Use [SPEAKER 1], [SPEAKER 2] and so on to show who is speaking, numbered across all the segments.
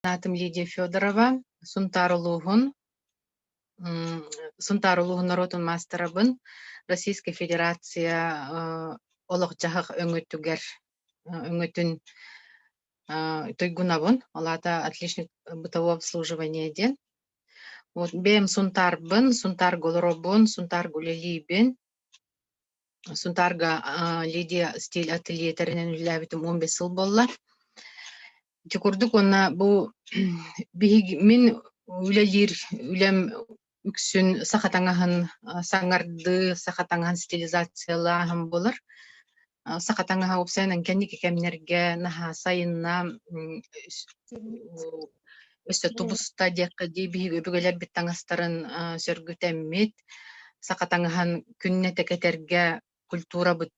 [SPEAKER 1] Аатым Лидия Федорова, Сунтаар улууһун Сунтаар улууһун норуотун маастарабын, Российскай Федерация олох-дьаһах өҥөтүгэр өҥөтүн туйгунабын, ол аата отличник бытового обслуживания диэн. Вот бэйэм Сунтаарбын, Сунтаарга олоробун, Сунтаарга үлэлиибин. Сунтаарга Лидия стиль ателье тэринэн үлэлээбитим 15 сыл буолла. Ити курдук уонна бу биһиги мин үлэлиир үлэм үксүн саха таҥаһын саҥардыы, саха таҥаһын стилизациялааһын буолар. Саха таҥаһа уопсайынан кэнники кэмнэргэ наһаа сайынна, өссө тубуста диэххэ дии биһиги өбүгэлэрбит таҥастарын сөргүтэммит, саха таҥаһын күннэтэ кэтэргэ культурабыт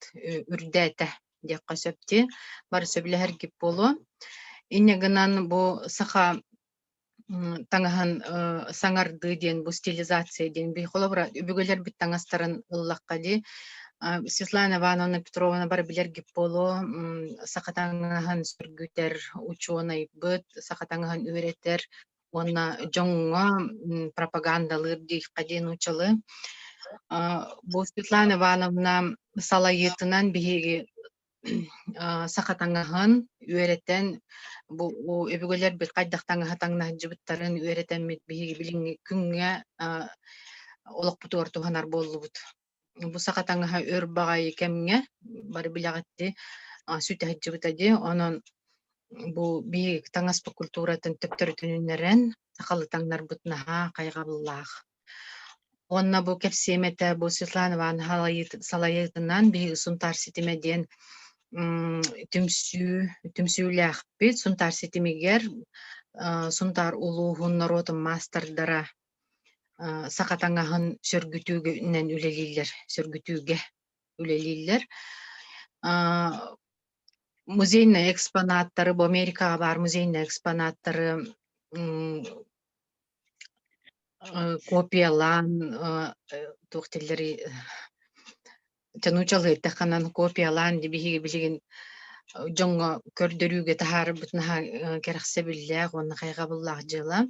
[SPEAKER 1] үрдээтэ диэххэ сөп дии. Бары сөбүлэһэргит буолуо. Инньэ гынан бу саха таҥаһын саҥардыы диэн бу стилизация диэн би холобура өбүгэлэрбит таҥастарын ыллахха дии Светлана Ивановна Петровна бары билэргит буолуо саха таҥаһын сөргүтэр учуонайбыт саха таҥаһын үөрэтэр уонна дьоҥҥо пропагандалыыр диэххэ диэн нууччалыы. Бу Светлана Ивановна салайыытынан биһиги саха таҥаһын үөрэтэн бу өбүгэлэрбит хайдах таҥаһы таҥна сылдьыбыттарын үөрэтэммит биһиги билиҥҥи күҥҥэ олохпутугар туһанар буоллубут. Бу саха таҥаһа өр баҕайы кэмҥэ бары билэҕит дии сүтэ сылдьыбыта дии. Онон бу биһиги таҥаспыт культуратын төптөрүтүн үүннэрэн сахалыы таҥнарбыт наһаа хайҕабыллаах. Уонна бу кэпсиэм этэ, бу Светлана Ивановна салайыытынан биһиги Сунтаар ситимэ диэн түмсүү түмсүүлээхпит. Сунтаар ситимигэр Сунтаар улууһун норуотун маастардара саха таҥаһын сөргүтүүгүнэн үлэлииллэр, сөргүтүүгэ үлэлииллэр. Музейнай экспонаттары, бу Америкаҕа баар музейнай экспонаттары копиялаан туох дииллэрий дьэ нууччалыы эттэххинэ копиялаан биһиги билигин дьоҥҥо көрдөрүүгэ таһаарарбыт наһаа кэрэхсэбиллээх уонна хайҕабыллаах дьыала.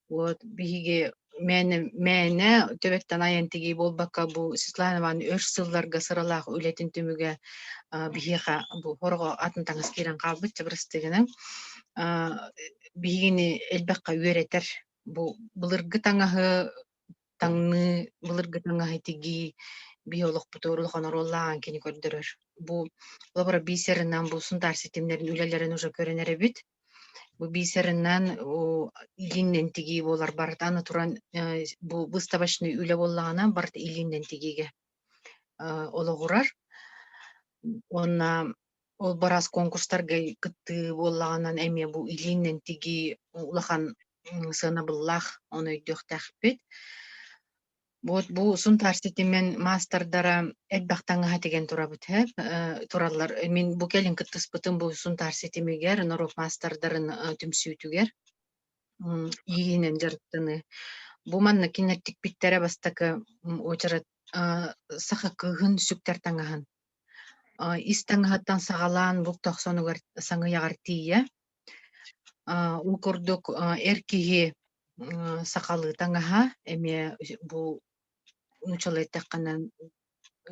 [SPEAKER 1] Вот биһиги мээнэ мээнэ төбөттөн айан тигии буолбакка бу Светлана Ивановна өр сылларга сыралаах үлэтин түмүгэ биһиэхэ бу хороҕо атын таҥас киирэн хаалбыт чэ бырастыы гыныҥ. Биһигини элбэххэ үөрэтэр. Бу былыргы таҥаһы таҥныы, былыргы таҥаһы тигии биһи олохпутугар улахан оруоллааҕын кини көрдөрөр. Бу холобура бисерынан бу Сунтаар ситимнэрин үлэлэрин уже көрөн эрэбит. Бу бисерынан илииннэн тигии буолар барыта аны туран бу выставочный үлэ буоллаҕына барыта илииннэн тигиигэ олоҕурар. Уонна ол бараас конкурстарга кыттыы буоллаҕынан эмиэ бу илиинэн тигии улахан сыанабыллаах ону өйдүөхтээхпит. Вот бу Сунтаар ситимин маастардара элбэх таҥаһа тигэн турабыт тураллар. Мин бу кэлин кыттыспытым бу Сунтаар ситимигэр норуот маастардарын түмсүүтүгэр ииһинэн дьарыктаныы. Бу манна кинилэр тикпиттэрэ бастакы уочарат саха кыыһын сүктэр таҥаһын Ис таҥаһыттан саҕалаан бук тохсонугар саҥыйаҕар тиийэ. Ол курдук эр киһи сахалыы таҥаһа эмиэ бу нууччалыы эттэххинэ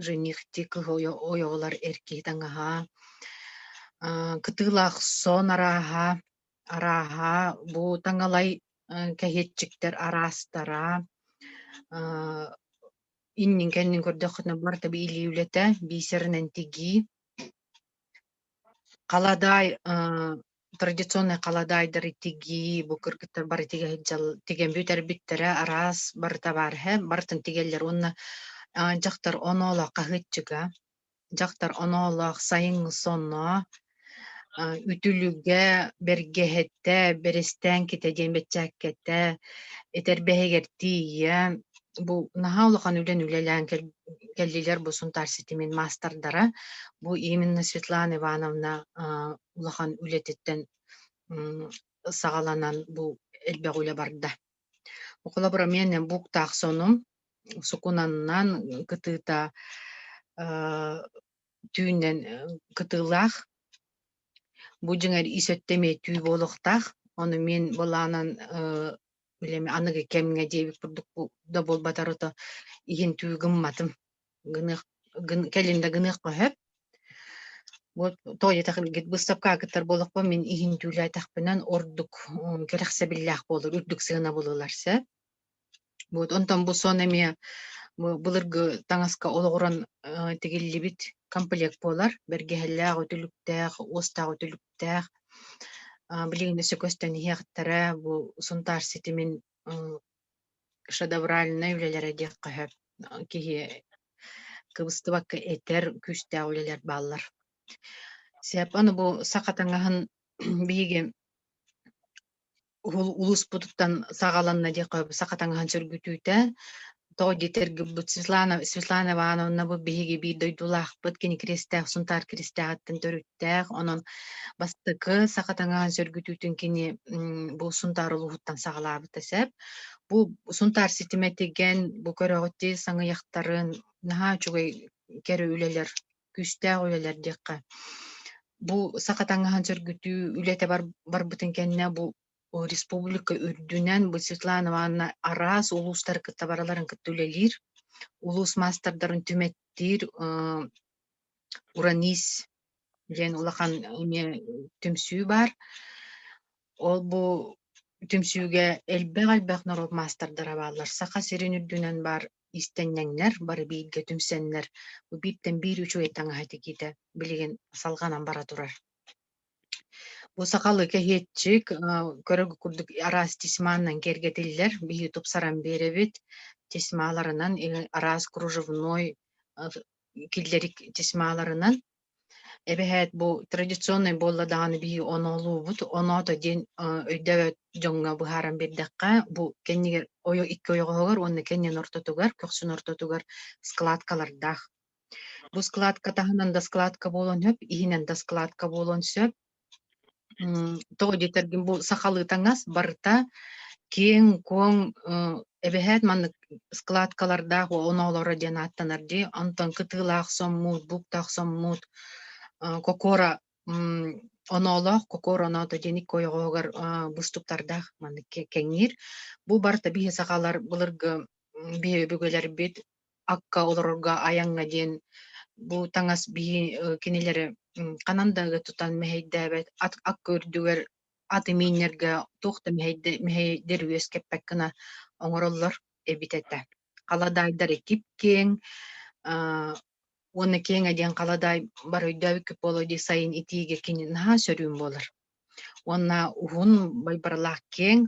[SPEAKER 1] женихти кыһыл ойоҕолор эр киһи таҥаһа, кытыылаах сон арааһа, арааһа бу таҥалай кэһиэччиктэр араастара, Иннин-кэннин көрдөххүнэ барыта илии үлэтэ, биисэринэн тигии. Халадаай традиционнай халадаайдары тигии, бу кыргыттар бары тигэ сылдьал тигэн бүтэрбиттэрэ араас барыта баар эһэ, барытын тигэллэр уонна дьахтар оноолоох хаһыаччыга Дьахтар оноолоох сайыҥҥы сонно, үтүлүгэ, бэргэһэтэ, бэрэстээҥкитэ диэн бэчээккэтэ, этэрбэһигэр тиийэ бу наһаа улахан үлэни үлэлээн кэллилэр бу Сунтаар ситимин маастардара. Бу именно Светлана Ивановна улахан үлэтиттэн саҕаланан бу элбэх үлэ барда. Холобура миэнэ буктаах сонум сукунаннан кытыыта түүннэн кытыылаах. Бу дьиҥэр ис өттө эмиэ түү буолуохтаах. Ону мин былаанан билэми аныгы кэмҥэ диэбит курдук да буолбатар ото иһин түү гымматым. Гыныах кэлин да гыныахха сөп. Вот тоҕо диэтэххэ быыстапкаҕа кыттар буоллахпына мин иһин түүлээтэхпинэн ордук кэрэхсэбиллээх буолар, үрдүк сыана булулар сөп. Вот онтон бу сон эмиэ былыргы таҥаска олоҕуран тигиллибит комплект буолар. Бэргэһэлээх, үтүлүктээх, уостаах үтүлүктээх. Билигин өссө көстөн иһиэхтэрэ бу Сунтаар ситимин шедевральнай үлэлэрэ диэххэ сөп. Киһи кыбыстыбакка этэр күүстээх үлэлэр бааллар. Сөп, аны бу саха таҥаһын биһиги улууспутуттан саҕаланна диэххэ саха таҥаһын сөргүтүүтэ. Тоҕо диэтэргибит Светлана, Светлана Ивановна бу биһиги биир дойдулаахпыт, кини Кириэстээх, Сунтаар Кириэстээҕиттэн төрүттээх. Онон бастакы саха таҥаһын сөргүтүүтүн кини бу Сунтаар улууһуттан саҕалаабыта сөп. Бу Сунтаар ситимэ тигэн, бу көрөҕүт дии саҥыйахтарын наһаа үчүгэй кэрэ үлэлэр, күүстээх үлэлэр диэххэ. Бу саха таҥаһын сөргүтүү үлэтэ барбытын кэннэ бу республика үрдүнэн бу Светлана Ивановна араас улуустары кытта барыларын кытта үлэлиир, улуус маастардарын түмэттиир Уранис диэн улахан эмиэ түмсүү баар. Ол бу түмсүүгэ элбэх-элбэх норуот маастардара бааллар. Саха сирин үрдүнэн баар иистэнньэҥнэр бары бииргэ түмсэннэр бу бииртэн биир үчүгэй таҥаһа тигиитэ билигин салҕанан бара турар. Бу сахалыы кэһиэччик көрөргө курдук араас тесьманан киэргэтиллэр. Биһиги тупсаран биэрэбит. Тесьмаларынан араас кружевной киллэрик тесьмаларынан. Эбэһээт бу традиционнай буолла даҕаны биһиги оноолуубут. Оноото диэн өйдөөбөт дьоҥҥо быһааран биэрдэххэ, бу кэннигэр ойо икки ойоҕоһугар уонна кэннин ортотугар, көхсүн ортотугар складкалардаах. Бу складка таһынан да складка буолуон сөп, иһинэн да складка буолуон сөп. Тоҕо диэтэргин бу сахалыы таҥас барыта киэҥ-куоҥ эбэһээт маннык складкалардаах оноолоро диэн ааттанар дии. Онтон кытыылаах соммут, буктаах соммут, кокора оноолоох кокор оноото диэн икки ойоҕоһугар быстуктардаах маннык кэҥиир. Бу барыта биһи сахалар былыргы биһи өбүгэлэрбит акка олорорго айаҥҥа диэн бу таҥас биһи кинилэри ханан да тутан мэһэйдээбэт ат акка үрдүгэр аты мииннэргэ туох да мэһэйдэр үөскэппэт гына оҥороллор эбит этэ. Халадаайдары кип-киэҥ уонна киэҥэ диэн халадаай бары өйдөөбүккүт буолуо дии сайын итиигэ кини наһаа сөрүүн буолар. Уонна уһун байбаралаах киэҥ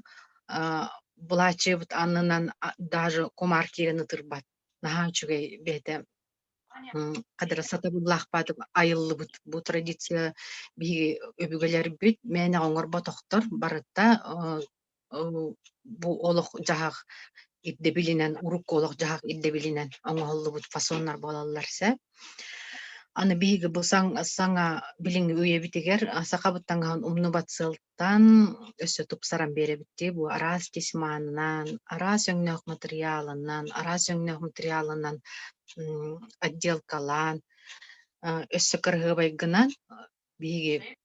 [SPEAKER 1] былаачыйабыт аннынан даже кумаар киирэн ытырбат. Наһаа үчүгэй бэйэтэ хадара сатабыллаах баатып айыллыбыт бу традиция биһиги өбүгэлэрбит мээнэҕэ оҥорботохтор барыта бу олох-дьаһах ирдэбилинэн, урукку олох-дьаһах ирдэбилинэн оҥоһуллубут фасоннар буолаллар сөп. Аны биһиги бу саҥа билиҥҥи үйэбитигэр сахабыт таҥаһын умнубат сыалтан өссө тупсаран биэрэбит дии. Бу араас тесьманынан, араас өҥнөөх матырыйаалынан, араас өҥнөөх матырыйаалынан отделкалаан, өссө кыраһыабайгынан биһиги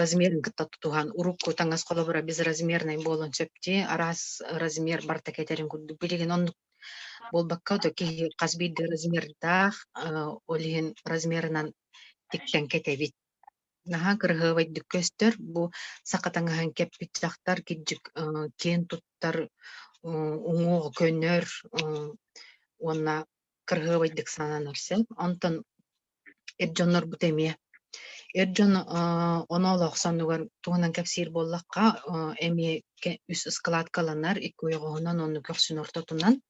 [SPEAKER 1] размерын кытта тутуһан урукку таҥас холобура безразмернай буолуон сөп дии араас размер барыта кэтэрин курдук билигин оннук буолбакка то киһи хас биирдии размердаах ол иһин размерынан тиктэн кэтэбит наһаа кыраһыабайдык көстөр бу саха таҥаһын кэппит дьахтар кирдьик киэн туттар уҥуоҕа көнөр уонна кыраһыабайдык сананар сөп онтон эр дьоннорбут эмиэ. Эр дьон оноолоох соннугар туһунан кэпсиир буоллахха, эмиэ үс ыскылаадкаланар, икки ойоҕоһунан уонна көхсүн ортотунан.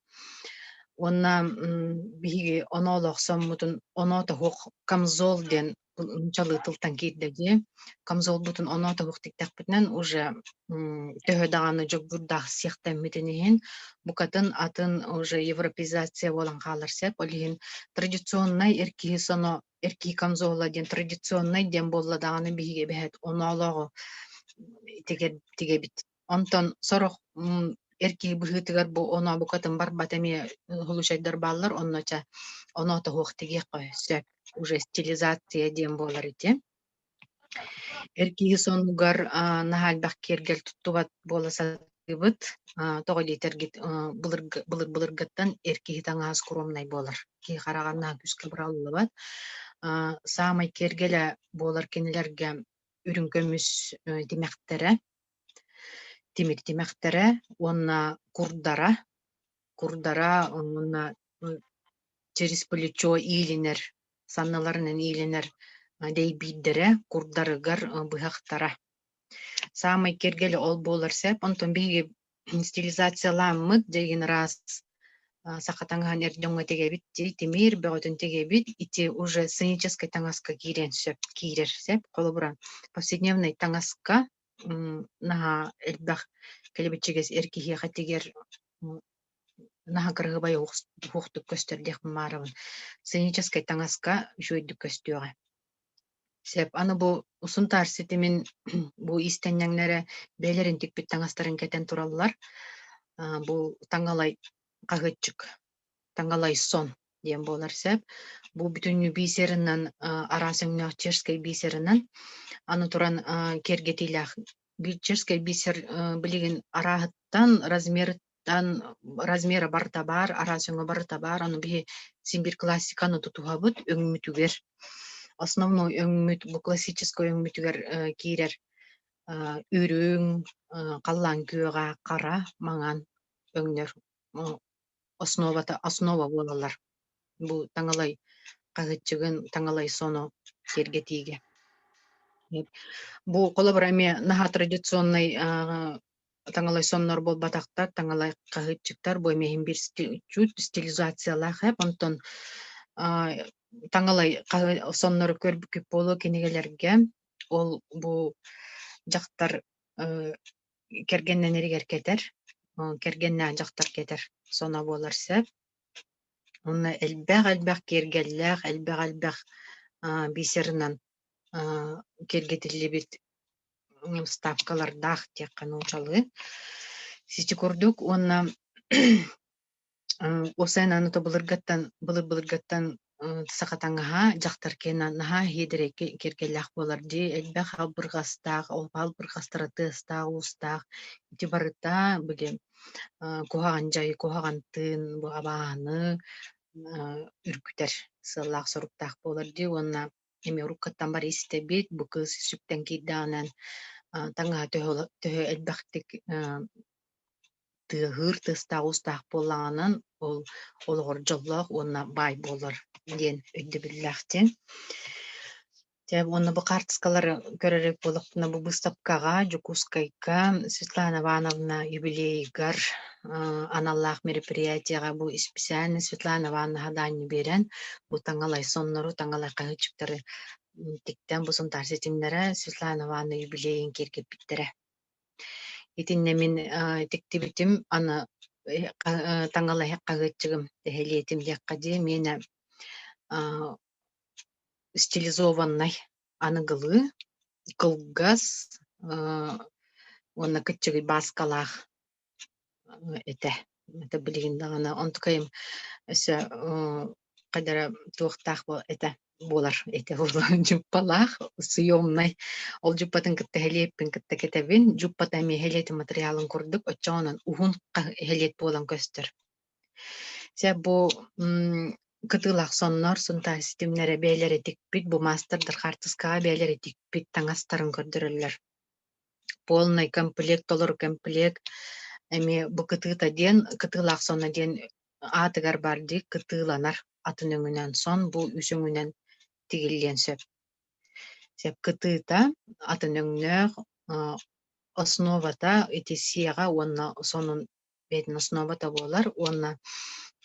[SPEAKER 1] Уонна биһиги оноолоох соммутун оноотоһуох камзол диэн нууччалыы тылтан киирдэ дии. Камзолбутун оноотоһуох тиктэхпитинэн уже төһө даҕаны дьогдурдаах сиэхтэммитин иһин букатын атын уже европеизация буолан хаалар сөп. Ол иһин традиционнай эр киһи соно эр киһи камзола диэн традиционнай диэн буолла даҕаны биһиги эбэһээт оноолооҕу тигэбит. Онтон сорох эр киһи быһыытыгар бу оноо букатын барбат эмиэ случайдар бааллар, онно чэ оноотоһуох тигиэххэ сөп. Уже стилизация диэн буолар ити. Эр киһи сонугар наһаа элбэх киэргэл туттубат буола сатыыбыт. Тоҕо диэтэргит былыргы былыр-былыргыттан эр киһи таҥаһа скромнай буолар. Киһи хараҕар наһаа күүскэ быраҕыллыбат. Саамай киэргэлэ буолар кинилэргэ үрүҥ көмүс тимэхтэрэ, тимир тимэхтэрэ уонна курдара, курдара уонна через плечо иилинэр, санныларынан иилинэр дэйбиирдэрэ, курдарыгар быһахтара. Саамай киэргэлэ ол буолар сөп. Онтон биһиги стилизацияламмыт дьэ раз саха таҥаһын эр дьоҥҥо тигэбит дии, тимир бөҕөтүн тигэбит. Ити уже сценическай таҥаска киириэн сөп, киирэр сөп. Холобура, повседневнай таҥаска наһаа элбэх кэлэбиччигэс эр киһиэхэ тигэр наһаа кыраһыабай уһуохтук көстөр диэхпин баарабын. Сценическай таҥаска үчүгэйдик көстүөҕэ. Сөп. Аны бу Сунтаар ситимин бу иистэнньэҥнэрэ бэйэлэрин тикпит таҥастарын кэтэн тураллар. Бу таҥалай хаһыаччык, таҥалай сон диэн буолар сөп. Бу бүтүннүү бисерынан, араас өҥнөөх чешскэй бисерынан, аны туран киэргэтиилээх чешскэй бисер билигин арааһыттан, размерыттан, размера барыта баар, араас өҥө барыта баар. Аны биһи син биир классиканы тутуһабыт өҥмүтүгэр. Основной өҥмүт бу классическай өҥмүтүгэр киирэр үрүҥ, халлаан күөҕэ, хара, маҥан өҥнөр основата основа буолаллар. Бу таҥалай хаһыаччыгын, таҥалай соно киэргэтиигэ. Бу холобура эмиэ наһаа традиционнай таҥалай соннор буолбатахтар, таҥалай хаһыаччыктар бу эмиэ иһин биир чуть стилизациялаах эп. Онтон таҥалай соннору көрбүккүт буолуо кинигэлэргэ. Ол бу дьахтар кэргэннэнэригэр кэтэр, кэргэннээх дьахтар кэтэр соно буолар сөп. Уонна элбэх-элбэх киэргэллээх, элбэх-элбэх бисерынан киэргэтиллибит ставкалардаах диэххэ нууччалыы. Сити курдук уонна Уопсайынан аны то былыргаттан былыр-былыргаттан саха таҥаһа дьахтар киэнэ наһаа иһиэдэрэй киэргэллээх буолар дии. Элбэх албырҕастаах, ол албырҕастара тыастаах-уустаах. Ити барыта били куһаҕан дьайы, куһаҕан тыын, бу абааһыны үргүтэр сыаллаах-соруктаах буолар дии уонна эмиэ уруккуттан бары истэбит, бу кыыс сүктэн киирдэҕинэн таҥаһа төһө элбэхтик тыаһыыр тыастаах-уустаах буоллаҕынан, ол олоҕор дьоллоох уонна баай буолар диэн өйдөбүллээх диэн. Дьэ уонна бу хаартыскалары көрөр буоллахпына, бу быыстапкаҕа Дьокуускайга Светлана Ивановна юбилейыгар аналлаах мероприятиеҕа бу исписээлинэй Светлана Ивановна хадаанньы биэрэн, бу таҥалай соннору, таҥалай хаһыаччыктары тиктэн бу Сунтаар ситимнэрэ Светлана Ивановна юбилейын киэргэппиттэрэ. Итиннэ мин тиктибитим, аны таҥалайһах хаһыаччыгым тэһэлиэтим диэххэ дии, миэнэ стилизованнай аныгылыы, кылгас уонна кыччыгый бааскалаах этэ. Это билигин даҕаны онтукайым өссө хайдара туохтаах этэ буолар этэ буолар дьуппалаах съемнай ол дьуппатын кытта эһэлиэппин кытта кэтэбин дьуппата эмиэ эһэлиэтин материалын курдук оччоҕунан уһун эһэлиэт буолан көстөр Дьэ бу кытыылаах соннор Сунтаар ситимнэрэ бэйэлэрэ тикпит бу маастардар хаартыскаҕа бэйэлэрэ тикпит таҥастарын көрдөрөллөр полный комплект, толору комплект эмиэ бу кытыыта диэн, кытыылаах сонно диэн аатыгар баар дии, кытыыланар атын өҥүнэн сон бу үс өҥүнэн тигиллиэн сөп. Сөп кытыыта атын өҥнөөх основата ити сиэҕэ уонна сонун бэйэтин основата буолар уонна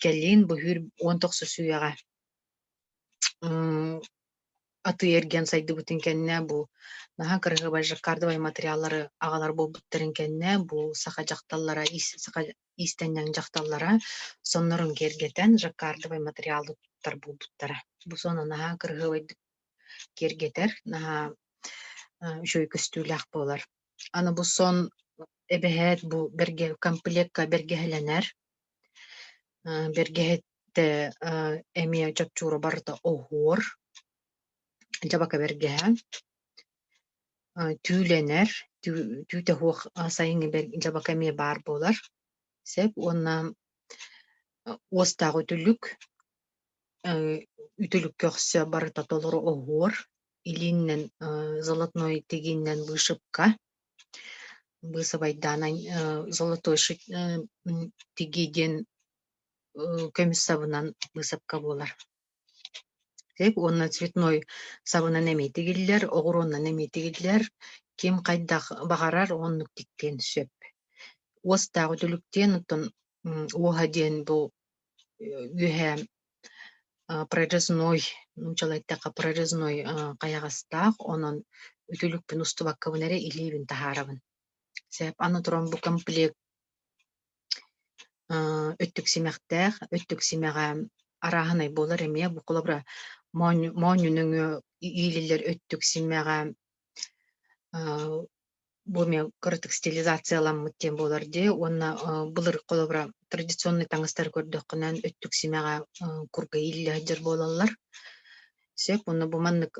[SPEAKER 1] кэлин бу 19 үйэҕэ атыы-эргиэн сайдыбытын кэннэ бу наһаа кыраһыабай жаккардовай материаллары аҕалар буолбуттарын кэннэ бу саха дьахталлара саха иистэнньэҥ дьахталлара соннорун киэргэтэн жаккардовай материалы туттар буолбуттара. Бу соно наһаа кыраһыабайдык киэргэтэр, наһаа үчүгэй көстүүлээх буолар. Аны бу сон эбэһээт бу бэргэ комплекка бэргэһэлэнэр. Бэргэһэ эмиэ чопчуура барыта оһуор, дьабака бэргэһэ. Түүлэнэр, түүтэ суох сайыҥҥы дьабака эмиэ баар буолар. Сөп уонна уостаах үтүлүк, үтүлүк көхсө барыта толору оһуор, илииннэн золотной тигииннэн вышивка, быысабайдаан золотой тигии диэн көмүс сабынан быысапка буолар. Уонна цветной сабынан эмиэ тигиллэр, оҕуруоннан эмиэ тигиллэр. Ким хайдах баҕарар оннук тиктиэн сөп. Уостаах үтүлүктиэн, оттон уоһа диэн бу үөһэ прорезной, нууччалыы эттэххэ прорезной хайаҕастаах, онон үтүлүкпүн устубаккабын эрэ илиибин таһаарабын. Сөп, аны туран бу комплект Өттүк симэхтээх, өттүк симэҕэ арааһынай буолар эмиэ. Бу холобура моонньу нөҥүө иилиллэр өттүк симэҕэ бу эмиэ кыратык стилизацияламмыт диэн буолар дии. Уонна былыр холобура традиционнай таҥастары көрдөххүнэ өттүк симэҕэ курга ииллэ сылдьар буолаллар. Сөп уонна бу маннык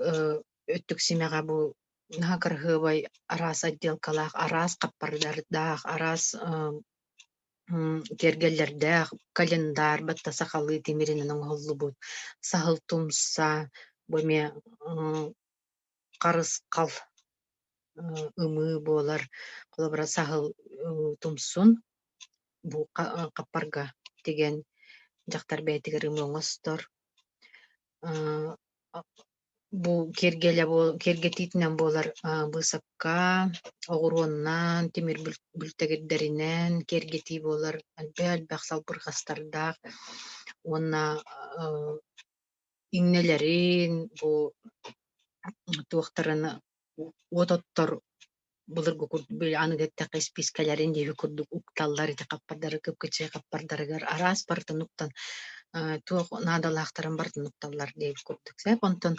[SPEAKER 1] өттүк симэҕэ бу наһаа кыраһыабай араас отделкалаах, араас хаппардардаах, араас киэргэллэрдээх календарь батта сахалыы тимиринэн оҥоһуллубут саһыл тумса, бу эмиэ харысхал ымыы буолар. Холобура саһыл тумсун бу хаппарга тигэн дьахтар бэйэтигэр ымыы оҥостор. Бу киэргэлэ киэргэтиитинэн буолар быысапка, оҕуруоннан, тимир бүлтэгирдэринэн киэргэтии буолар элбэх-элбэх салбырҕастардаах уонна иҥнэлэрин, бу туохтарын уот оттор былыргы курдук били аныгы эттэххэ испиискэлэрин диэки курдук укталлар ити хаппардары кып-кыччай хаппардарыгар араас барытын уктан туох наадалаахтарын барытын укталлар диэбит курдук сөп. Онтон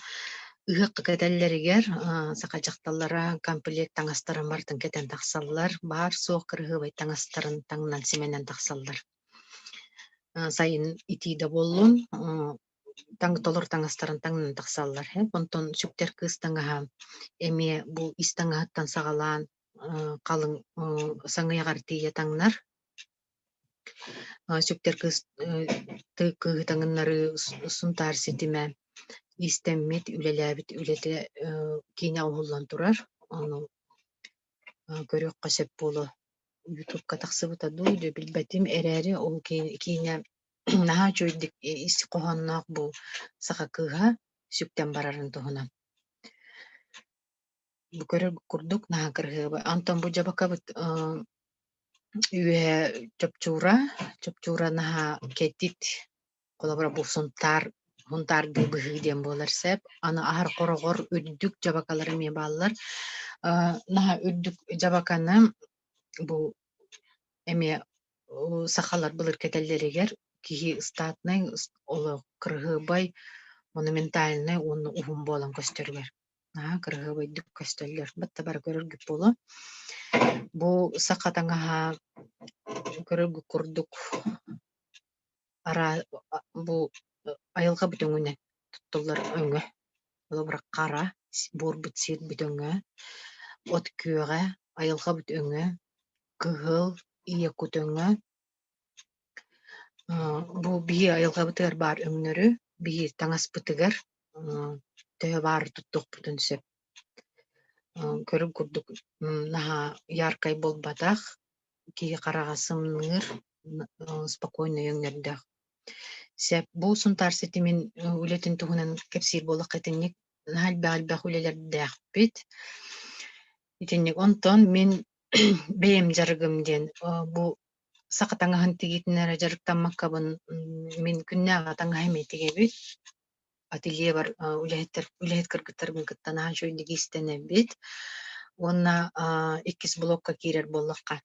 [SPEAKER 1] ыһыахха кэтэллэригэр саха дьахталлара комплект таҥастарын барытын кэтэн тахсаллар, баар-суох кырыһыабай таҥастарын таҥнан симэнэн тахсаллар. Сайын итии да буоллун, толору таҥастарын таҥнан тахсаллар. Онтон сүктэр кыыс таҥаһа эмиэ бу ис таҥаһыттан саҕалаан халыҥ саҥыйаҕар тиийэ таҥнар. Сүктэр кыыс кыыһы таҥыннарыы Сунтаар ситимэ иистэммит, үлэлээбит үлэтэ киинэ уһуллан турар. Ону көрүөххэ сөп буолуо. Ютубка тахсыбыта дуу, дьэ билбэтим эрээри ол киинэ наһаа үчүгэйдик ис хоһоонноох бу саха кыыһа сүктэн барарын туһунан. Бу көрөр курдук наһаа кырыһыаба. Онтон бу дьабакабыт үөһэ чопчуура, чопчуура наһаа кэтит, холобура бу Сунтаар, Һунтаардыы быһыы диэн буолар сөп. Аны аһар хороҕор үрдүк дьабакалар эмиэ бааллар. Наһаа үрдүк дьабаканы бу эмиэ сахалар былыр кэтэллэригэр киһи ыстаатынай олох кырыһыабай, монументальнай уонна уһун буолан көстөрүгэр наһаа кырыһыабайдык көстөллөр. Батта бары көрөргүт буолуо. Бу саха таҥаһа көрөргүт курдук бу айылҕабыт өҥүнэн туттуллар өҥө. Холобура хара, буорбут сирбит өҥө, от күөҕэ, айылҕабыт өҥө, кыһыл, ийэ кут өҥө. Бу биһи айылҕабытыгар баар өҥнөрү биһи таҥаспытыгар төһө баары туттуохпутун сөп. Көрүҥ курдук наһаа яркай буолбатах, киһи хараҕа сымныыр, спокойнай өҥнөрдөөх. Сөп. Бу Сунтаар ситимин үлэтин туһунан кэпсиир буоллахха итинник наһаа элбэх-элбэх үлэлэрдээхпит. Итинник. Онтон мин бэйэм дьарыгым диэн бу саха таҥаһын тигиитинэн эрэ дьарыктаммаккабын мин күннээҕи таҥаһы эмиэ тигэбит. Ательебар үлэһиттэр үлэһит кыргыттарбын кытта наһаа үчүгэйдик иистэнэбит. Уонна иккис блокка киирэр буоллахха,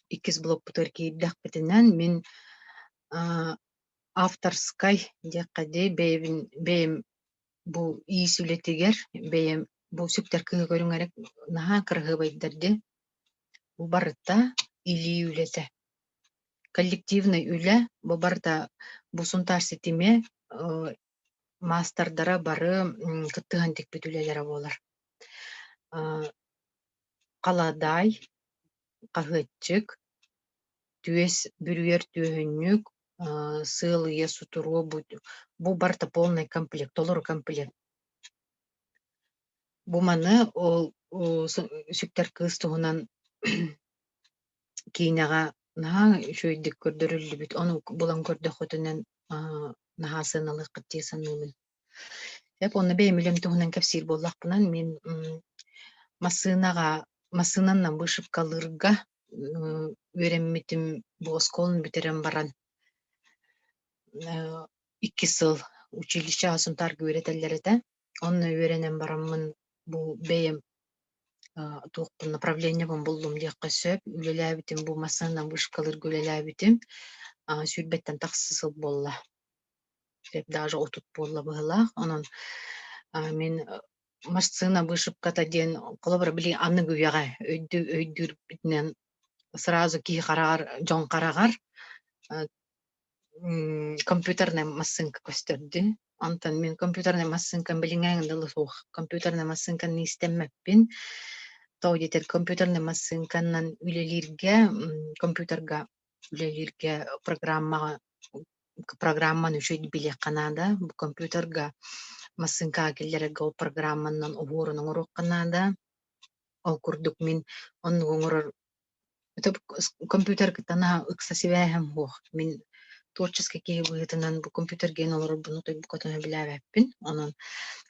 [SPEAKER 1] иккис блокпутугар киирдэхпитинэн мин авторскай диэххэ дии бэйэбин бэйэм бу иис үлэтигэр бэйэм бу сүктэр кыһы көрүҥ эрэ наһаа кыраһыабайдар диэн бу барыта илии үлэтэ. Коллективнай үлэ бу барыта бу Сунтаар ситимэ маастардара бары кыттыһан тикпит үлэлэрэ буолар. Халадаай, хаһыаччык, түөс бүрүйэр түөһүнньүк, сыалыйа сутуруо бу барыта полный комплект, толору комплект. Бу маны ол сүктэр кыыс туһунан киинэҕэ наһаа үчүгэйдик көрдөрүллүбүт, ону булан көрдөххүтүнэн наһаа сыаналыаххыт дии саныыбын. Сөп, уонна бэйэм үлэм туһунан кэпсиир буоллахпына, мин массыынаҕа массыынанан вышивкалыырга үөрэммитим бу оскуоланы бүтэрэн баран 2 сыл училищеҕа Сунтаарга үөрэтэллэр этэ. Онно үөрэнэн бараммын бу бэйэм туохпун направлениебын буллум диэххэ сөп. Үлэлээбитим бу массыынанан вышивкалыырга үлэлээбитим 20-тэн тахса сыл буолла. Даже 30 буолла быһыылаах. Онон мин массыына вышивката диэн холобура били аныгы үйэҕэ өйдүүрбүтүнэн сразу киһи хараҕар, дьон хараҕар компьютернай массыынка көстөрдүн. Онтон мин компьютернай массыынкам билиҥҥээҥи дылы суох. Компьютернай массыынканы истэммэппин. Тоҕо диэтэр компьютернай массыынканан үлэлииргэ, компьютерга үлэлииргэ программаҕа программаны үчүгэй билиэххэ наада. Бу компьютерга массыынкаҕа киллэрэргэ ол программанан уһуурун оҥоруохха наада. Ол курдук мин оннугу оҥорор компьютер кытта наһаа ыкса сибээһим суох. Мин творческий киһи быһыытынан бу компьютерга олорорбун отой букатын сөбүлээбэппин. Онон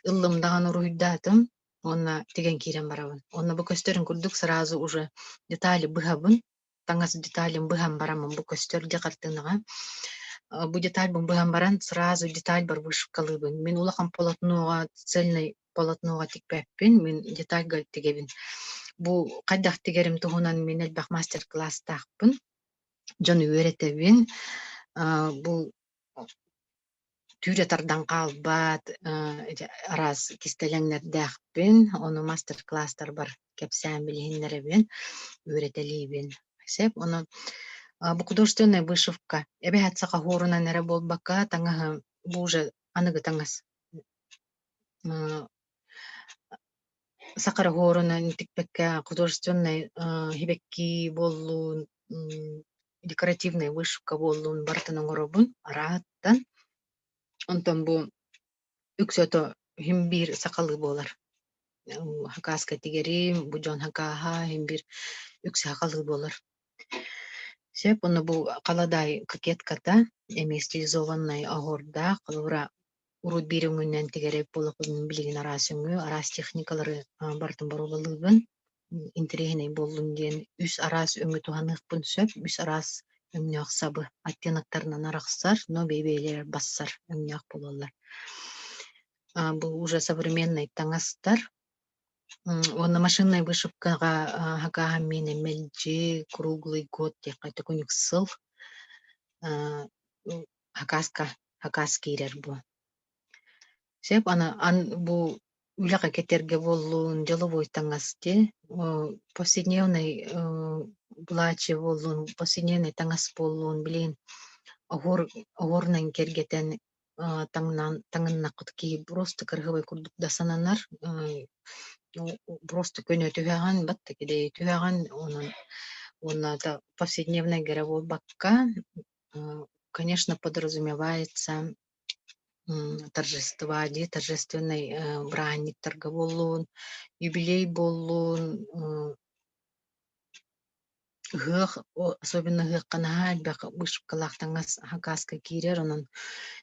[SPEAKER 1] ыллым даҕаны уруһуйдаатым уонна тигэн киирэн барабын. Уонна бу көстөрүн курдук сразу уже детали быһабын, таҥас деталин быһан бараммын бу көстөр дьэ хартыынаҕа. Бу детальбын быһан баран сразу детальбар вышивкалыыбын. Мин улахан полотноҕа цельный полотноҕа тикпэппин, мин детальга тигэбин. Бу хайдах тигэрим туһунан мин элбэх мастер-класстаахпын, дьону үөрэтэбин. Бу түүрэ тардан хаалбат, араас кистэлэҥнэрдээхпин, ону мастер-класстарбар кэпсээн билиһиннэрэбин, үөрэтэлиибин. Сөп, ону бу художественная вышивка эбэһээт саха хуорунан эрэ буолбакка, таҥаһы бу уже аныгы таҥас Саха оһуорунан тикпэккэ художественнай сибэкки буоллун, декоративнай вышивка буоллун барытын оҥоробун арааттан. Онтон бу үксэ ото син биир сахалыы буолар. Хакааска тигэрим, бу дьон хакааһа син биир үксэ сахалыы буолар. Сөп, уонна бу халадаай кокетката эмиэ стилизованнай оһуордаах, холобура Урут биир өҥүнэн тигэрэ буоллахпына билигин араас өҥү, араас техникалары барытын боруобалыыбын. Интэриэһинэй буоллун диэн үс араас өҥү туһаныахпын сөп, үс араас өҥнөөх сабы оттеноктарынан арахсар, но бэйэ-бэйэлэрэ бассар өҥнөөх буолаллар. Бу уже современный таҥастар. Уонна машиннай вышивкаҕа хакааһын миэнэ мэлдьи круглый год диэххэ төкүнүк сыл хакааска хакаас киирэр буо. Сөп аны ан бу үлэҕэ кэтэргэ буоллун, деловой таҥас дии, повседневный платье буоллун, повседневный таҥас буоллун, билигин оһуор оһуорунан кэргэтэн таҥнан таҥыннаххыт киһи просто кырыһыбай курдук да сананар, просто көнө түһэҕин, батта кидэйи түһэҕин, онон уонна да повседневнайга эрэ буолбакка конечно, подразумевается торжества дии, торжественнай бырааһынньыктарга буоллун, юбилей буоллун, ыһыах, особенно ыһыахха наһаа элбэх вышивкалаах таҥас хакаска киирэр, онон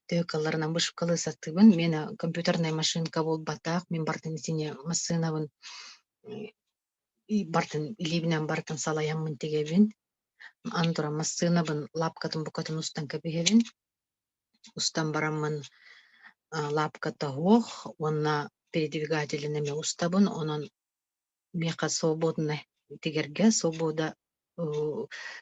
[SPEAKER 1] төһө кыалларынан вышивкалыы сатыыбын. Мин компьютерная машинка буолбатах, мин барытын итини массыынабын барытын илиибинэн барытын салайаммын тигэбин. Аны туран массыынабын лаапкатын букатын устан кэбиһэбин. Устан бараммын лаапката суох уонна передвигателин эмиэ устабын. Онон миэхэ свободно тигэргэ свобода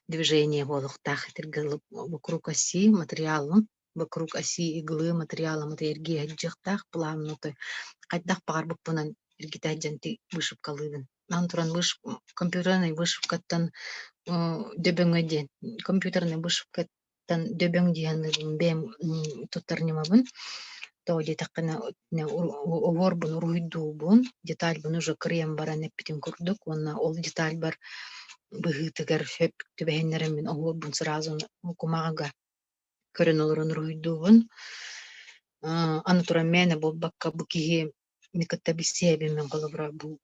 [SPEAKER 1] движение буолуохтаах итиргэ вокруг оси материалым вокруг оси иглы материалым эргийэ сылдьыахтаах плавно хайдах баҕарбыппынан эргитэ сылдьан вышивкалыыбын. Аны туран компьютернай вышивкаттан дөбөҥө диэн компьютернай вышивкаттан дөбөҥ диэн бэйэм туттар ньымабын. Тоҕо диэтэххинэ, оһуорбун уруһуйдуубун, детальбын уже кырыйан баран эппитим курдук уонна ол детальбар быһыытыгар сөп түбэһиннэрэн мин оһуорбун сразу кумааҕыга көрөн олорон уруһуйдуубун. Аны туран мээнэ буолбакка бу киһи кытта билсиһэбин мин холобура бу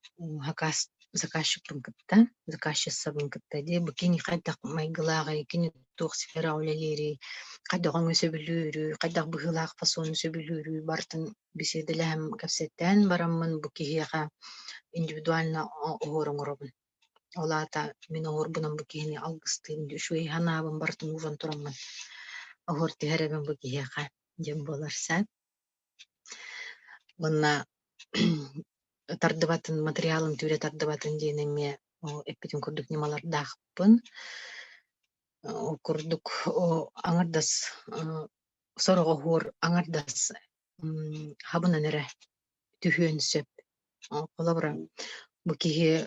[SPEAKER 1] заказ заказчикпын кытта, заказчицабын кытта дии бу кини хайдах майгылааҕый, кини туох сфераҕа үлэлиирий, хайдах өҥө сөбүлүүрүй, хайдах быһыылаах фасону сөбүлүүрүй барытын беседэлэһэн кэпсэтэн бараммын бу киһиэхэ индивидуально оһуор оҥоробун. Ол аата мин оһуорбунан бу киһини алгыстыым, үчүгэй санаабын барытын ууран тураммын оһуор түһэрэбин бу киһиэхэ диэн буолар сөп. Уонна тардыбатын, матырыйаалын түүрэ тардыбатын диэн эмиэ эппитим курдук ньымалардаахпын. Ол курдук аҥардас сорох оһуор аҥардас хабынан эрэ түһүөн сөп. Холобура, бу киһи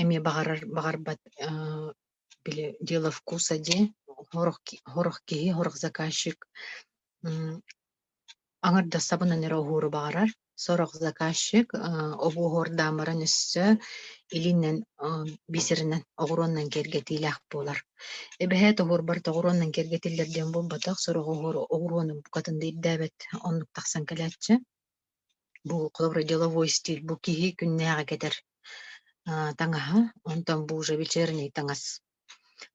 [SPEAKER 1] эмиэ баҕарар баҕарбат били дело вкуса дии сорох сорох киһи, сорох заказчик аҥардас сабынан эрэ оһуору баҕарар. Сорох заказчик оһуордаан баран өссө илиинэн бисеринэн оҕуруоннан киэргэтиилээх буолар. Эбэһээт оһуорбар оҕуруоннан киэргэтиллэр диэн буолбатах, сорох оһуор оҕуруону букатын да ирдээбэт оннук тахсан кэлээччи. Бу холобура деловой стиль бу киһи күннээҕи кэтэр таҥаһа, онтон бу уже вечерний таҥас.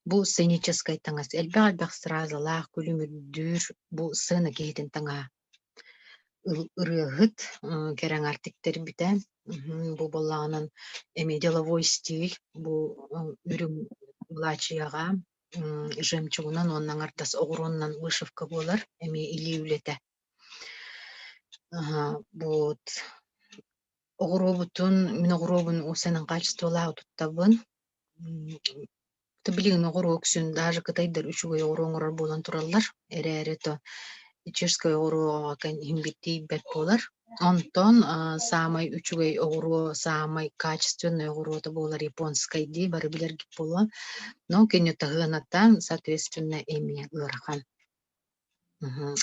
[SPEAKER 1] Бу сценическай таҥас элбэх-элбэх стразалаах, күлүмүрдүүр бу сцена киһитин таҥаһа. Ырыаһыт кэрэ аҥаар тиктэрбитэ. Бу буоллаҕынан эмиэ деловой стиль бу үрүҥ былаачыйаҕа жемчугунан уонна аҥардас оҕуруоннан вышивка буолар эмиэ илии үлэтэ. Вот оҕуруобутун мин оҕуруобун уусанан хаачыстыбалаах туттабын. Билигин оҕуруо үксүн даже кытайдар үчүгэй оҕуруо оҥорор буолан тураллар. Эрээри то чешскэй оҕуруоҕа иһин тиийбэт буолар. Онтон саамай үчүгэй оҕуруо, саамай качественнай оҕуруота буолар японскай дии бары билэргит буолуо. Но кини таһыаната соответственно эмиэ ыарахан.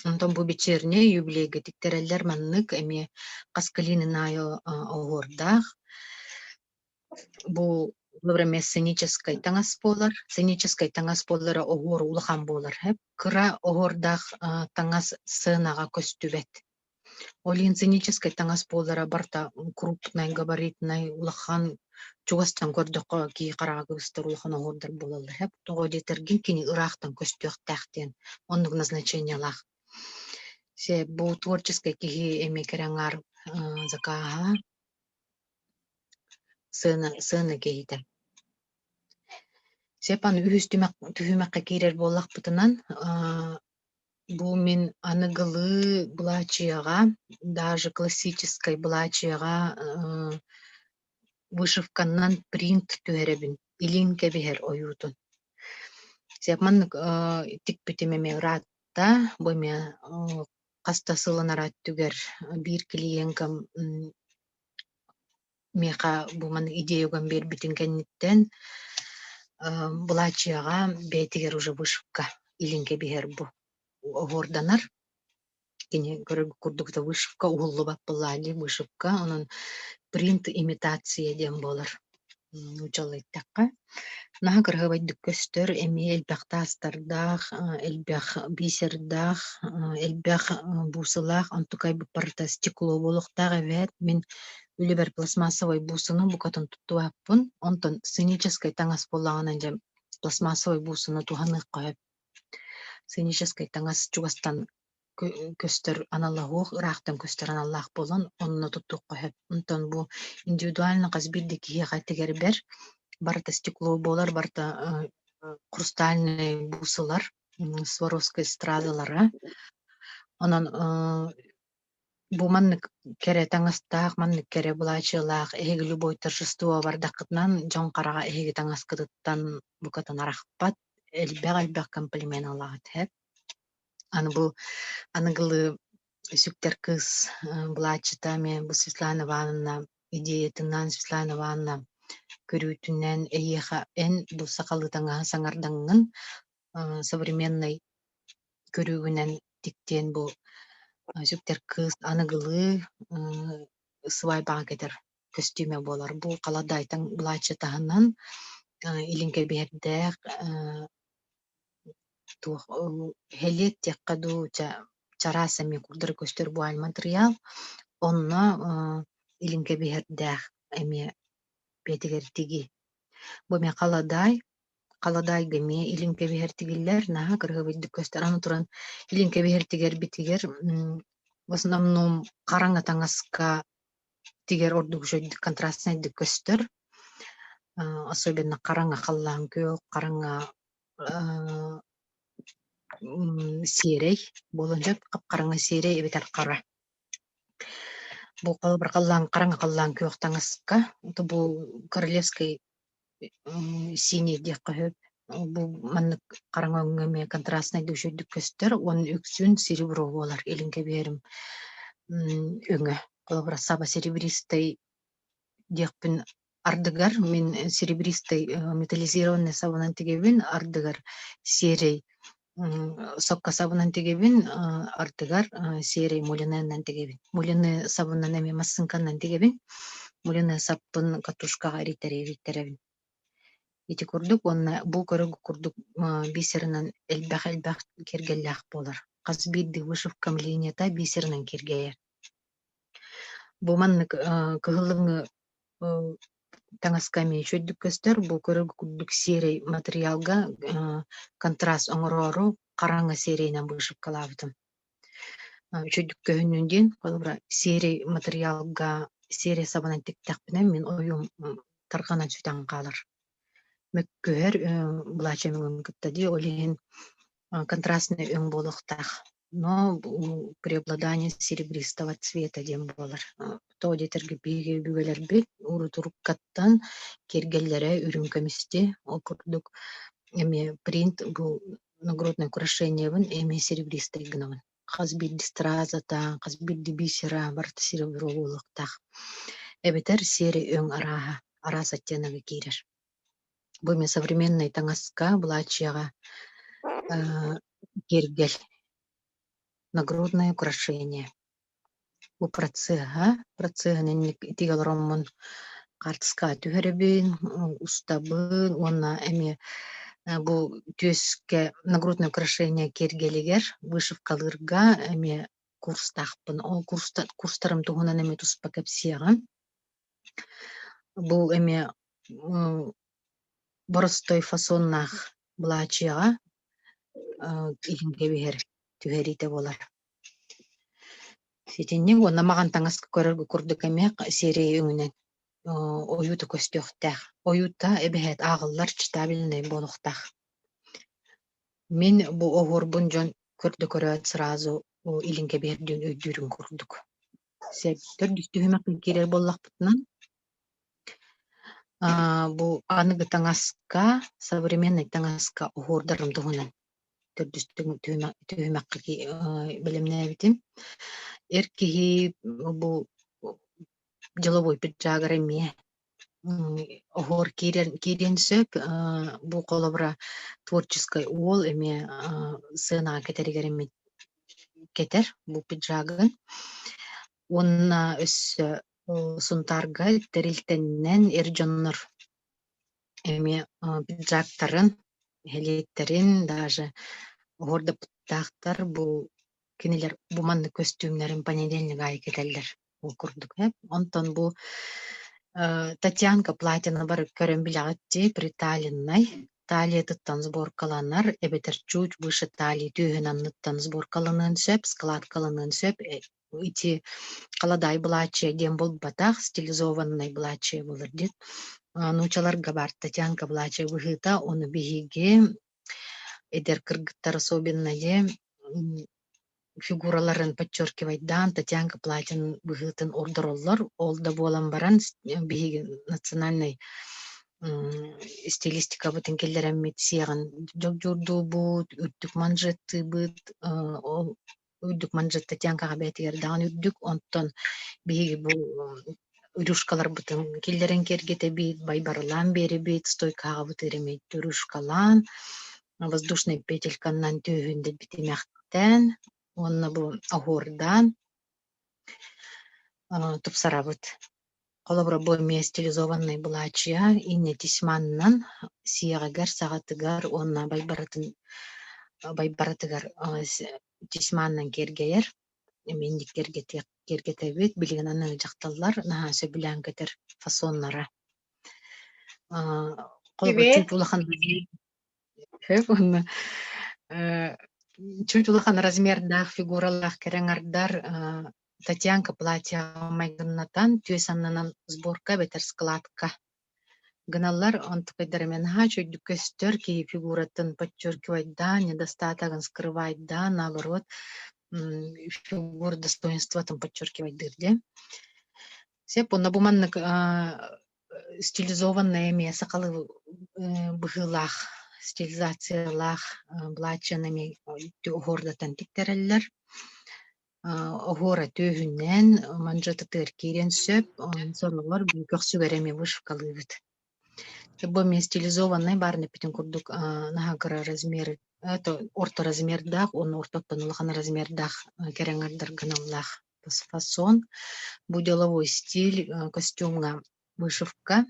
[SPEAKER 1] Онтон бу вечерняй юбилейга тиктэрэллэр маннык эмиэ хас калинин аайы оһуордаах. Бу во сценическай таҥас буолар. Сценическай таҥас буоллара оһуор улахан буолар. Кыра оһуордаах таҥас сценаҕа көстүбэт. Ол иһин сценическай таҥас буоллара барыта крупнай, габаритнай, улахан чугастан көрдөххө киһи хараҕа кыбыстар улахан оһуордар буолаллар. Тоҕо диэтэргин кини ыраахтан көстүөхтээх диэн оннук назначениелаах. Бу творческай киһи эмиэ кэрэ аҥаар закааһа сыана сыана киһитэ. Сөп аны үһүс түһүмэххэ киирэр буоллахпытынан бу мин аныгылыы былаачыйаҕа, даже классическай былаачыйаҕа вышивканнан принт түһэрэбин, илин кэбиһэр ойуутун. Сөп маннык тикпитим эмиэ ыраатта, бу эмиэ хас да сыл анараа өттүгэр биир клиенткам миэхэ бу маннык идея уган биэрбитин кэнниттэн былаачыйаҕа бэйэтигэр уже вышивка илин кэбиһэр бу оһуорданар. Кини көрөр курдук это вышивка уһуллубат буоллаҕа дии вышивка, онон принт имитация диэн буолар нууччалыы эттэххэ. Наһаа кыраһыабайдык көстөр, эмиэ элбэх таастардаах, элбэх бисердаах, элбэх буусалаах, онтукайбыт барыта стекло буолуохтаах эбээт. Мин үлэбэр пластмассовай буусаны букатын туттубаппын. Онтон сценическай таҥас буоллаҕына дьэ пластмассовай буусаны туһаныахха сөп. Сценическай таҥас чугастан көстөр аналлаах ыраахтан көстөр аналлаах буолан онно туттуохха сөп. Онтон бу индивидуально хас биирдии киһиэхэ тигэрбэр барыта стекло буолар, барыта хрустальнай буусалар, Сваровскай стразалара. Онон бу маннык кэрэ таҥастаах, маннык кэрэ былаачыалаах эһиги любой торжество бардаххытынан дьон хараҕа эһиги таҥаскытыттан букатын арахпат, элбэх-элбэх комплимент ылаҕыт һэп. Аны бу аныгылыы сүктэр кыыс былааччыта эмиэ бу Светлана Ивановна идеятынан, Светлана Ивановна көрүүтүнэн эйиэхэ эн бу сахалыы таҥаһы саҥардаҥҥын современнай көрүүгүнэн тиктиэн бу Сүктэр кыыс аныгылыы сыбаайбаҕа кэтэр көстүүмэ буолар. Бу халадаайтан былааччы таһынан илин кэбиһэрдээх туох хэлиэт диэххэ дуу, чараас эмиэ курдары көстөр буоль матырыйаал. Онно илин кэбиһэрдээх эмиэ бэйэтигэр тигии. Бу эмиэ халадаай Халадаайга эмиэ илин кэбиһэр тигиллэр, наһаа кыраһыабайдык көстөр. Аны туран илин кэбиһэр тигэрбитигэр в основном хараҥа таҥаска тигэр ордук үчүгэйдик контрастнайдык көстөр. Особенно хараҥа халлаан күөх, хараҥа сиэрэй буолуон сөп, хап-хараҥа сиэрэй эбэтэр хара. Бу халлаан хараҥа халлаан күөх таҥаска, бу королевскай синий диэххэ сөп. Бу маннык хараҥа өҥҥө эмиэ контрастнайдык үчүгэйдик көстөр уонна үксүн серебро буолар илин кэбиһэрим өҥө. Холобура, саба серебристай диэхпин ардыгар мин серебристай металлизированный сабынан тигэбин, ардыгар серэй сокко сабынан тигэбин, ардыгар серэй мулиненнан тигэбин. Мулины сабынан эмиэ массыыҥканан тигэбин. Мулины саппын катушкаҕа эрийтэрэбин. Ити курдук уонна бу көрүҥ курдук бисерынан элбэх-элбэх киэргэллээх буолар. Хас биирдии вышивкам линията бисерынан киэргэйэр. Бу маннык кыһыллыҥы таҥаска эмиэ үчүгэйдик көстөр. Бу көрөр курдук сиэрэй матырыйаалга контраст оҥороору хараҥа сиэрэйинэн вышивкалаабытым. Үчүгэйдик көһүннүн диэн, холобура, сиэрэй матырыйаалга сиэрэй сабынан тиктэхпинэ мин ойуум тарҕанан сүтэн хаалар. Мөккүһэр былаачыйам өҥүн кытта дии, ол иһин контрастный өҥ буолуохтаах. Но преобладание серебристого цвета диэн буолар. Тоҕо диэтэргэ биһиги өбүгэлэрбит урут-уруккаттан киэргэллэрэ үрүҥ көмүсти, ол курдук эмиэ принт бу нагрудное украшениебын эмиэ серебристай гынабын. Хас биирдии стразата, хас биирдии бисера барыта серебро буолуохтаах. Эбэтэр серый өҥ арааһа, араас оттенога киирэр. Бу эмиэ современнай таҥаска, былаачыйаҕа киэргэл, нагрудное украшение. Бу процеһа, процеһын инник итигэ олороммун хаартыскаҕа түһэрэбин, устабын уонна эмиэ бу түөскэ нагрудное украшение киэргэлигэр вышивкалыырга эмиэ курстаахпын. Ол курстарым туһунан эмиэ туспа кэпсиэҕим. Бу эмиэ боростой фасоннаах былаачыйаҕа илин кэбиһэр түһэриитэ буолар. Ситинник уонна маҕан таҥаска көрөргө курдук эмиэ сиэрэй өҥүнэн ойуута көстүөхтээх. Ойуута эбэһээт ааҕыллар читабельнай буолуохтаах. Мин бу оһуорбун дьон көрдө көрөөт сразу илин кэбиһэр диэн өйдүүрүм курдук. Сөп. Төрдүс түһүмэххэ киирэр буоллахпытына, бу аныгы таҥаска, современнай таҥаска оһуордарым туһунан төрдүс түһүмэххэ бэлэмнээбитим. Эр киһи бу деловой пиджагар эмиэ оһуор киириэн сөп. Бу холобура творческай уол эмиэ сыанаҕа кэтэригэр эмиэ кэтэр бу пиджагын. Уонна өссө Сунтаарга тэрилтэннэн эр дьоннор эмиэ пиджактарын, нэһилиэктэрин даже оһуордаппыттаахтар бу кинилэр бу маннык көстүүмнэрин понедельник аайы кэтэллэр ол курдук ээ. Онтон бу Татьянка платьены бары көрөн билэҕит дии, приталеннай, талиятыттан сборкаланар эбэтэр чуть выше талии түөһүн анныттан сборкаланыан сөп, складкаланыан сөп. Ити халадаай былааччыйа диэн буолбатах, стилизованнай былааччыйа буолар диэн. Нуучаларга баар Татьянка былааччыйа быһыыта, ону биһиги эдэр кыргыттар особенное фигураларын подчеркивайдаан Татьянка платьын быһыытын ордороллор. Ол да буолан баран биһиги национальнай стилистикабытын киллэрэммит сиэҕин дьогдьуурдуубут, үрдүк манжеттыыбыт, ол үрдүк манжет Татьянкаҕа бэйэтигэр даҕаны үрдүк. Онтон биһиги бу рюшкаларбытын киллэрэн киэргэтэбит, байбарылаан биэрэбит, стойкаҕабыт эмиэ рюшкалаан, воздушнай петельканнан түөһүн дэлби тимэхтээн. Уонна бу оһуордаан тупсарабыт. Холобура, бу эмиэ стилизованнай былаачыйа инньэ тесьманнан сиэҕигэр, саҕатыгар уонна байбаратын байбаратыгар тесьманнан киэргэйэр. Эмиэ инник киэргэтэбит. Билигин аны дьахталлар наһаа сөбүлээн кэтэр фасоннара. Холобура,
[SPEAKER 2] Привет.
[SPEAKER 1] чуть улахан Сөп уонна чуть улахан размердаах фигуралаах кэрэ аҥардар Татьянка платьеҕа майгыннатан түөс аннынан сборка эбэтэр складка гыналлар. Онтукайдара эмиэ наһаа үчүгэйдик көстөр, киһи фигуратын подчеркивайдаан, недостатогын скрывайдаан, наоборот фигура достоинствотын подчеркивайдыыр диэн. Сөп уонна бу маннык стилизованная эмиэ сахалыы быһыылаах стилизациялаах былааччыйаны эмиэ оһуордатан тиктэрэллэр. Оһуора түөһүнэн манжетытыгар киириэн сөп, сороҕор көхсүгэр эмиэ вышивкалыыбыт. Бу эмиэ стилизованнай баарын эппитин курдук наһаа кыра размер это орто размердаах уонна ортоттон улахан размердаах кэрэ аҥардарга аналлаах фасон. Бу деловой стиль костюмҥа вышивка,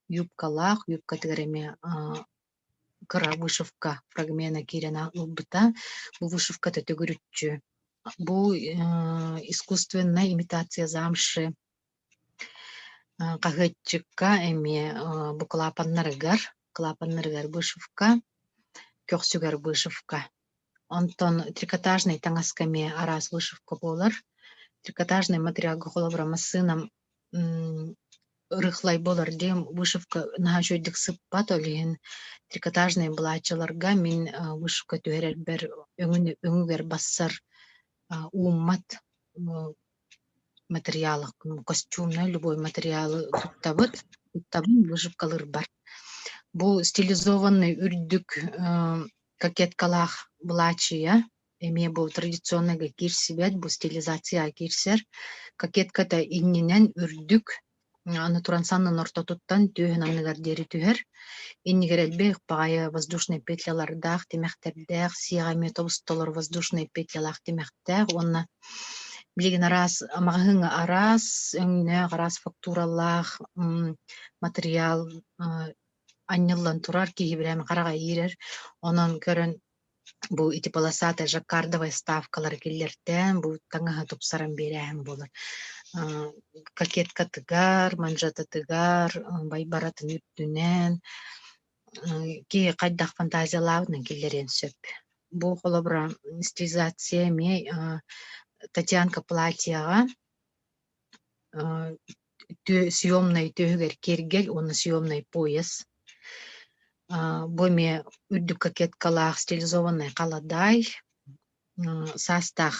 [SPEAKER 1] юбкалаах, юбкатыгар эмиэ кыра вышивка фрагмена киирэн ылбыта. Бу вышивката төгүрүччү. Бу искусственная имитация замши хаһыаччыкка эмиэ бу клапаннарыгар, клапаннарыгар вышивка, көхсүгэр вышивка. Онтон трикотажнай таҥаска эмиэ араас вышивка буолар. Трикотажнай материалга холобура массыынам рыхлай буолар диэн вышивка наһаа үчүгэйдик сыппат, ол иһин трикотажнай былааччаларга мин вышивка түһэрэрбэр өҥүгэр бассар ууммат материалы, костюмнай любой материалы туттабыт, туттабын вышивкалыырбар. Бу стилизованный үрдүк кокеткалаах былаачыйа эмиэ бу традиционныйга киирсибэт, бу стилизацияҕа киирсэр. Кокетката иннинэн үрдүк, аны туран саннын ортотуттан түөһүн анныгар диэри түһэр. Иннигэр элбэх баҕайы воздушнай петлялардаах, тимэхтэрдээх, сиэҕэ эмиэ тобус-толору воздушнай петлялаах тимэхтээх уонна билигин араас маҕаһыыҥҥа араас өҥнөөх, араас фактуралаах материал анньыллан турар киһи бэлэм хараҕа иирэр. Онон көрөн бу ити полосатая жаккардовая ставкалары киллэртээн бу таҥаһы тупсаран биэрээһин буолар. Кокеткатыгар, манжетатыгар, байбаратын үрдүнэн киһи хайдах фантазиялаабытынан киллэриэн сөп. Бу холобура стилизация эмиэ Татьянка платьеҕа съемнай түөһүгэр киэргэл уонна съемнай пояс. Бу эмиэ үрдүк кокеткалаах стилизованнай халадаай, саастаах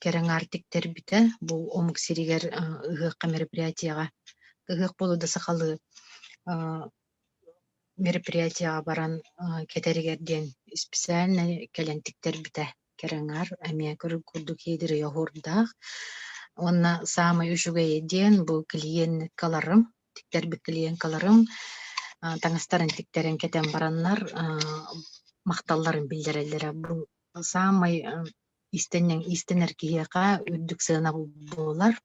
[SPEAKER 1] кэрэ аҥаар тиктэрбитэ. Бу омук сиригэр ыһыахха мероприятиеҕа ыһыах буолуо да сахалыы мероприятиеҕа баран кэтэригэр диэн специально кэлэн тиктэрбитэ. Кэрэ аҥаар эмиэ курдук иэдирэй оһуордаах. Уонна саамай үчүгэйэ диэн бу клиенткаларым, тиктэрбит клиенткаларым таҥастарын тиктэрэн кэтэн бараннар махталларын биллэрэллэрэ. Бу саамай иистэнньэҥ иистэнэр киһиэхэ үрдүк сыанабыл буолар.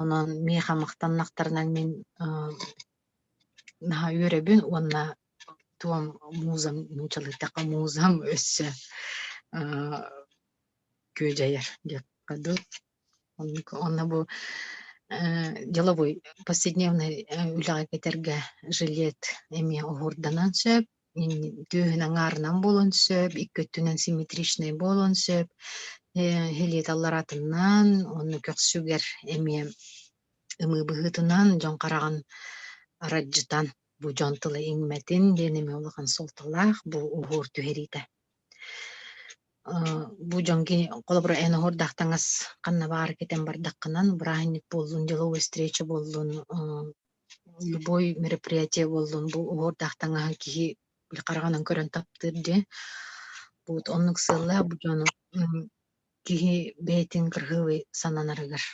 [SPEAKER 1] Онон миэхэ махтаннахтарына мин наһаа үөрэбин уонна туом музам нууччалыытахха музам өссө күөдьэйэр диэххэ дуу. Оннук онно бу деловой повседневный үлэҕэ кэтэргэ жилет эмиэ оһуорданан сөп, түөһүн аҥаарынан буолуон сөп, икки өттүнэн симметричный буолуон сөп, жилет аллараатынан уонна көхсүгэр эмиэ ымыы быһыытынан дьон хараҕын аралдьытан бу дьон тыла иҥмэтин диэн эмиэ улахан суолталаах бу уһуур түһэриитэ. Бу дьон холобура эн оһуордаах таҥас ханна баҕар кэтэн бардаххынан бырааһынньык буоллун, деловой встреча буоллун, любой мероприятие буоллун бу уһуурдаах таҥаһы киһи хараҕынан көрөн таптыыр дии. Вот оннук сыаллаах бу дьону киһи бэйэтин кыргыылыы сананарыгар.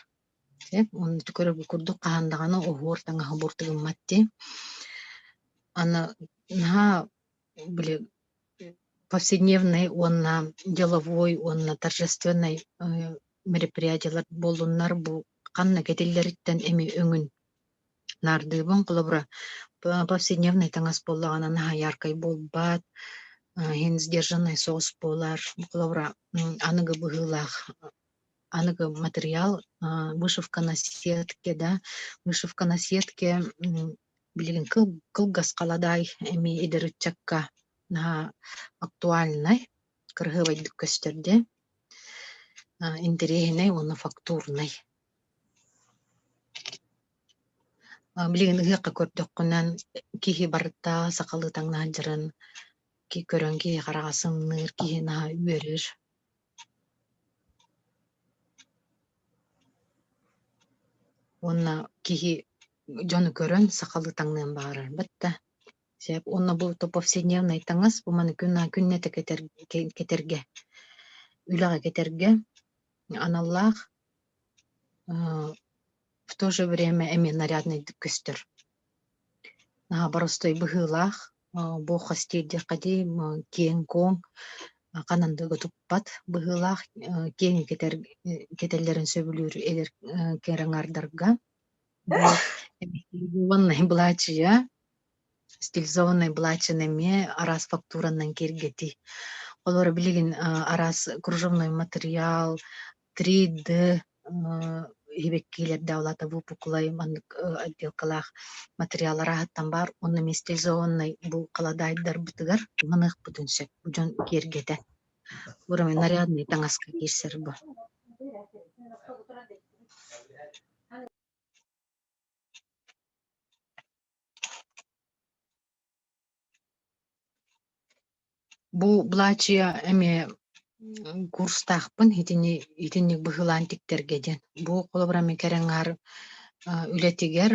[SPEAKER 1] Уонна көрөргө курдук хаһан даҕаны оһуор таҥаһы буортугуммат дии. Аны наһаа били Повседневнай уонна деловой уонна торжественнай мероприятиелар буоллуннар бу ханна кэтиллэриттэн эмиэ өҥүн наардыыбын. Холобура, повседневнай таҥас буоллаҕына наһаа яркай буолбат, иһин сдержанный соус буолар. Холобура, аныгы быһыылаах аныгы материал вышивка на сетке да, вышивка на сетке билигин кылгас халадаай эмиэ эдэр ыччакка наһаа актуальнай, кыраһыабайдык көстөр дии, интэриэһинэй уонна фактурнай. Билигин ыһыахха көрдөххүнэн киһи барыта сахалыы таҥна сылдьарын көрөн киһи хараҕа сымныыр, киһи наһаа үөрэр. Уонна киһи дьону көрөн сахалыы таҥныан баҕарар батта. Сөп. Уонна бу повседневнай таҥас бу маны күн күннэтэ кэтэргэ, үлэҕэ кэтэргэ аналлаах, в то же время эмиэ наряднайдык көстөр. Наһаа боростуой быһыылаах, бу хос диэххэ дии киэҥ-куоҥ, ханан да туппат быһыылаах, киэҥ кэтэр кэтэллэрин сөбүлүүр эдэр кэрэ аҥаардарга. Бу былаачыйа, стилизованнай былаачыйаны эмиэ араас фактуранан киэргэтии. Олор билигин араас кружевной материал, 3D сибэккилэрдээх улаата выпуклай маннык отделкалаах материал арааһыттан баар уонна эмиэ стилизованнай бу халадаайдарбытыгар туһаныахпытын сөп бу дьон киэргэтэ. Уровень нарядный таҥаска киирсэр бу. Бу былаачыйа эмиэ курстаахпын итини итинник быһыылаан тиктэргэ диэн. Бу холобура эмиэ кэрэ аҥаар үлэтигэр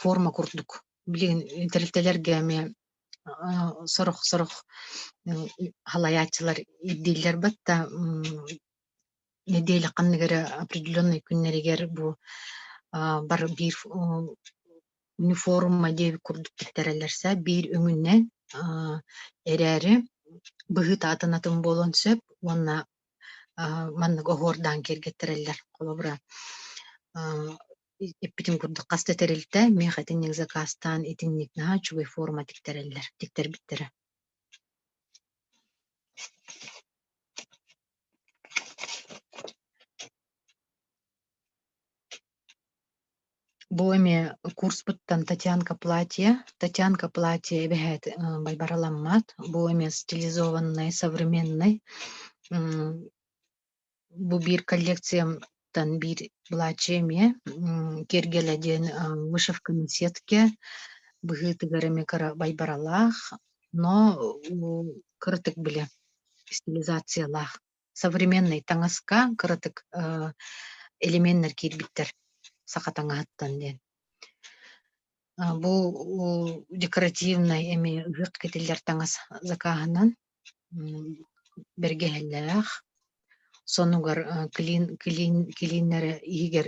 [SPEAKER 1] форма курдук. Билигин тэрилтэлэргэ эмиэ сорох-сорох салайааччылар ирдииллэр батта нэдиэлэ ханнык эрэ определенный күннэригэр бу бары биир униформа диэбит курдук тиктэрэллэрсэ биир өҥүнэн эрээри быһыыта атын-атын буолуон сөп уонна маннык оһуордаан киэргэттэрэллэр. Холобура, эппитим курдук хас да тэрилтэ миэхэ итинник заказтаан итинник наһаа үчүгэй форма тиктэрэллэр, тиктэрбиттэрэ. Бу эмиэ курспуттан Татьянка платье. Татьянка платье эбэһээт байбараламмат. Бу эмиэ стилизованнай, современнай. Бу биир коллекциямтан биир былааччыйа эмиэ киэргэлэ диэн вышивканы сетке быһыытыгар эмиэ кыра байбаралаах, но кыратык бile стилизациялаах. Современный таҥаска кыратык элеменнэр киирбиттэр саха таҥаһыттан диэн. Бу декоративнай эмиэ ыһыах кэтиллэр таҥас закаһынан бэргэһэлээх, сонугар клин клин клиннэрэ иһигэр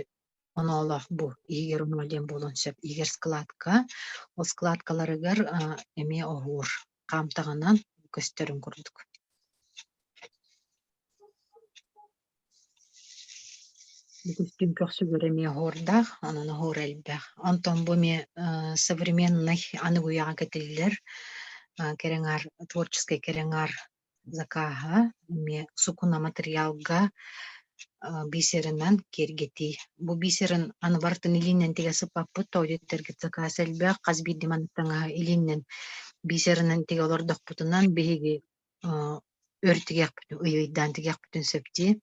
[SPEAKER 1] оноолоох бу иһигэр оноо диэн буолуон сөп иһигэр складка ол складкаларыгар эмиэ оһуор хаамтаҕынан көстөрүн курдук. Бу көстүүм көхсүгэр эмиэ оһуордаах, онон оһуор элбэх. Онтон бу эмиэ современный аныгы үйэҕэ кэтиллэр кэрэ аҥаар творческай кэрэ аҥаар закааһа эмиэ сукуна матырыйаалга бисерынан киэргэтии. Бу бисерин аны барытын илиинэн тигэ сыппаппыт, тоҕо диэтэргит закаас элбэх, хас биирдии маннык таҥаһы илиинэн бисерынан тигэ олордохпутунан биһиги өр тигиэхпитин, ый-ыйдаан тигиэхпитин сөп дии.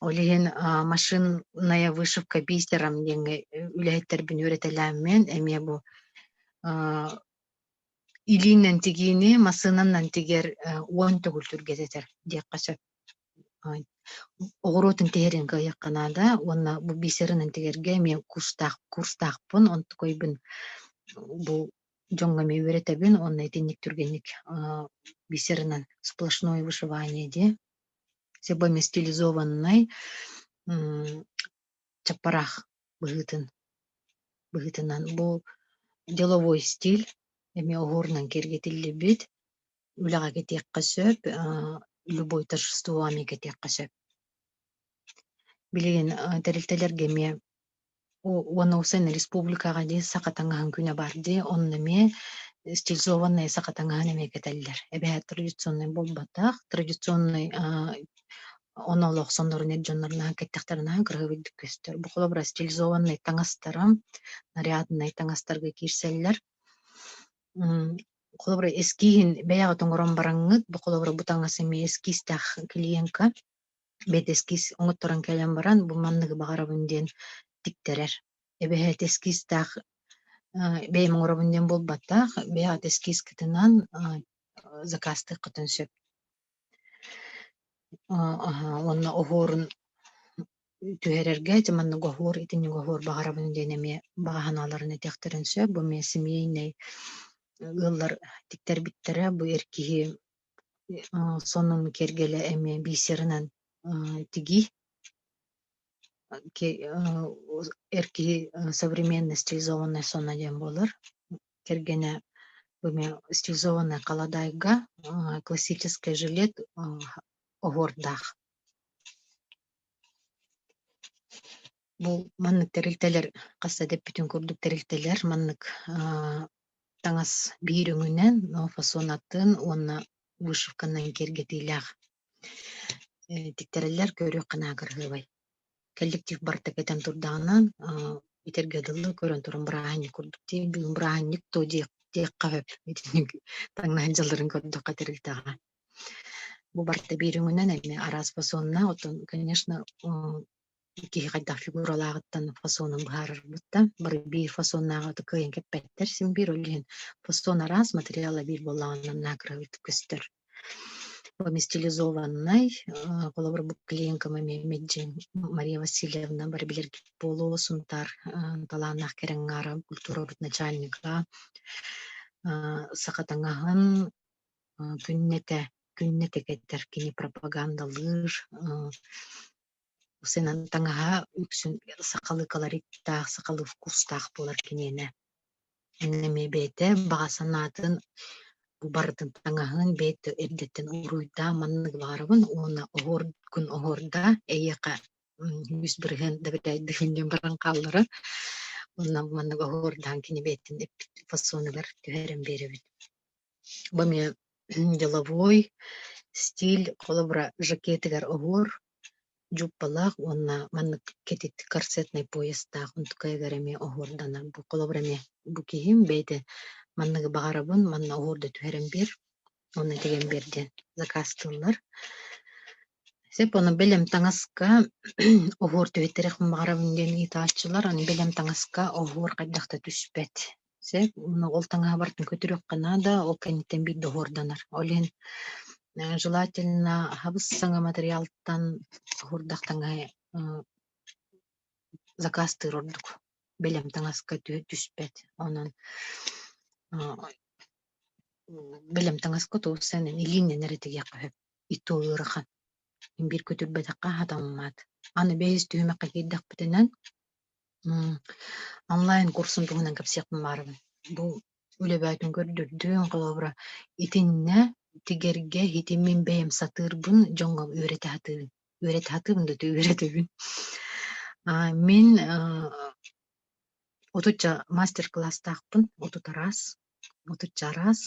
[SPEAKER 1] Ол иһин машинная вышивка бисером диэҥҥэ үлэһиттэрбин үөрэтэлээммин эмиэ бу илиинэн тигиини массыынанан тигэр 10 төгүл түргэтэтэр диэххэ сөп. Оҕуруотун тиһэрин кыайыахха наада уонна бу бисерынан тигэргэ эмиэ курстаах курстаахпын, онтукайбын бу дьоҥҥо эмиэ үөрэтэбин уонна итинник түргэнник бисерынан сплошное вышивание дии. Себами стилизованнай чаппараах быһыытын быһыытынан бу деловой стиль эмиэ оһуорунан киэргэтиллибит. Үлэҕэ кэтиэххэ сөп, любой торжество эмиэ кэтиэххэ сөп. Билигин тэрилтэлэргэ эмиэ уонна уопсайынан республикаҕа дии саха таҥаһын күнэ баар дии, онно эмиэ стилизованнай саха таҥаһын эмиэ кэтэллэр. Эбэһээт традиционнай буолбатах, традиционнай оноолоох соннорун эр дьоннор наһаа кэттэхтэринэ наһаа кыраһыабайдык көстөр. Бу холобура стилизованнай таҥастара наряднай таҥастарга киирсэллэр. Холобура эскииһин бэйэҕит оҥорон бараҥҥыт, бу холобура бу таҥас эмиэ эскизтээх клиентка бэйэтэ эскиз оҥотторон кэлэн баран бу манныгы баҕарабын диэн тиктэрэр. Эбэһээт эскизтээх бэйэм оҥоробун диэн буолбатах, бэйэҕит эскизкытынан заказтыаххытын сөп. Уонна оһуорун түһэрэргэ дьэ маннык оһуор, итинник оһуор баҕарабын диэн эмиэ баҕа санааларын этиэхтэрин сөп. Бу эмиэ семейнэй ыаллар тиктэрбиттэрэ. Бу эр киһи сонун киэргэлэ эмиэ бисерынан тигии. Эр киһи современный стилизованный соно диэн буолар. Кэргэнэ бу эмиэ стилизованный халадаайга классический жилет оһуордаах. Бу маннык тэрилтэлэр хас да эппитин курдук тэрилтэлэр маннык таҥас биир өҥүнэн фасонатын уонна вышивканан киэргэтиилээх тиктэрэллэр көрүөххэ наһаа кыраһыабай. Коллектив барыта кэтэн турдаҕына итэргэ дылы көрөн туран бырааһынньык курдук дии бүгүн бырааһынньык дуо диэххэ сөп итинник таҥнаһын дьалларын көрдөххө тэрилтэҕэ. Бу барыта биир өҥүнэн эмиэ араас фасоннаах, оттон конечно киһи хайдах фигуралааҕыттан фасонун быһаарарбыт да, бары биир фасоннааҕы кыайан кэппэттэр син биир, ол иһин фасон араас, материала биир буоллаҕына наһаа кыраһыытык көстөр. Бу стилизованнай, холобур бу клиенткам эмиэ Меджин Мария Васильевна бары билэргит буолуо, Сунтаар талааннаах кэрэҥҥаара культурабыт начальнига, саха таҥаһын күннэтэ күннэтэ кэтэр кини пропагандалыыр сынан таҥаһа үксүн сахалыы колориттаах, сахалыы вкустаах буолар киниэнэ. Эмиэ бэйэтэ баҕа санаатын бу барытын таҥаһын бэйэтэ эрдэттэн уруйдаа маннык баҕарабын уонна оһуоргун оһуордаа эйиэхэ 100% дэбитээйдиһин диэн баран хаалларар. Уонна маннык оһуордаан кини бэйэтин эппит фасоныгар түһэрэн биэрэбит. Бу эмиэ деловой стиль, холобура, жакетыгар оһуор, дьууппалаах уонна маннык кэтит корсетнай поястаах онтукайыгар эмиэ оһуорданар. Бу холобура эмиэ бу киһим бэйэтэ манныгы баҕарабын, манна оһуорда түһэрэн биэр, уонна тигэн биэр диэн заказтыыллар. Сөп, ону бэлэм таҥаска оһуор түһэттэриэхпин баҕарабын диэн ыйытааччылар, аны бэлэм таҥаска оһуор хайдах да түспэт. Сөп, уонна ол таҥаһы барытын көтүрүөххэ наада, ол кэнниттэн биирдэ оһуорданар. Ол иһин желательно хабыс-саҥа материалтан оһуордах таҥаһы заказтыыр ордук. Бэлэм таҥаска түспэт. Онон бэлэм таҥаска туох илииннэн эрэ тигиэххэ сөп. И то ыарахан. Биир көтүрбэтэххэ хатаммат. Аны бэһис түһүмэххэ киирдэхпитинэн онлайн курсун туһунан кэпсиэхпин баарыбын. Бу үлэбээтин көрдөрдүм, холобура, итиннэ тигэргэ ити мин бэйэм сатыырбын дьоҥҥо үөрэтэ сатыыбын. Үөрэтэ сатыыбын да үөрэтэбин. Мин отучча мастер-класстаахпын, 30 араас, отучча араас.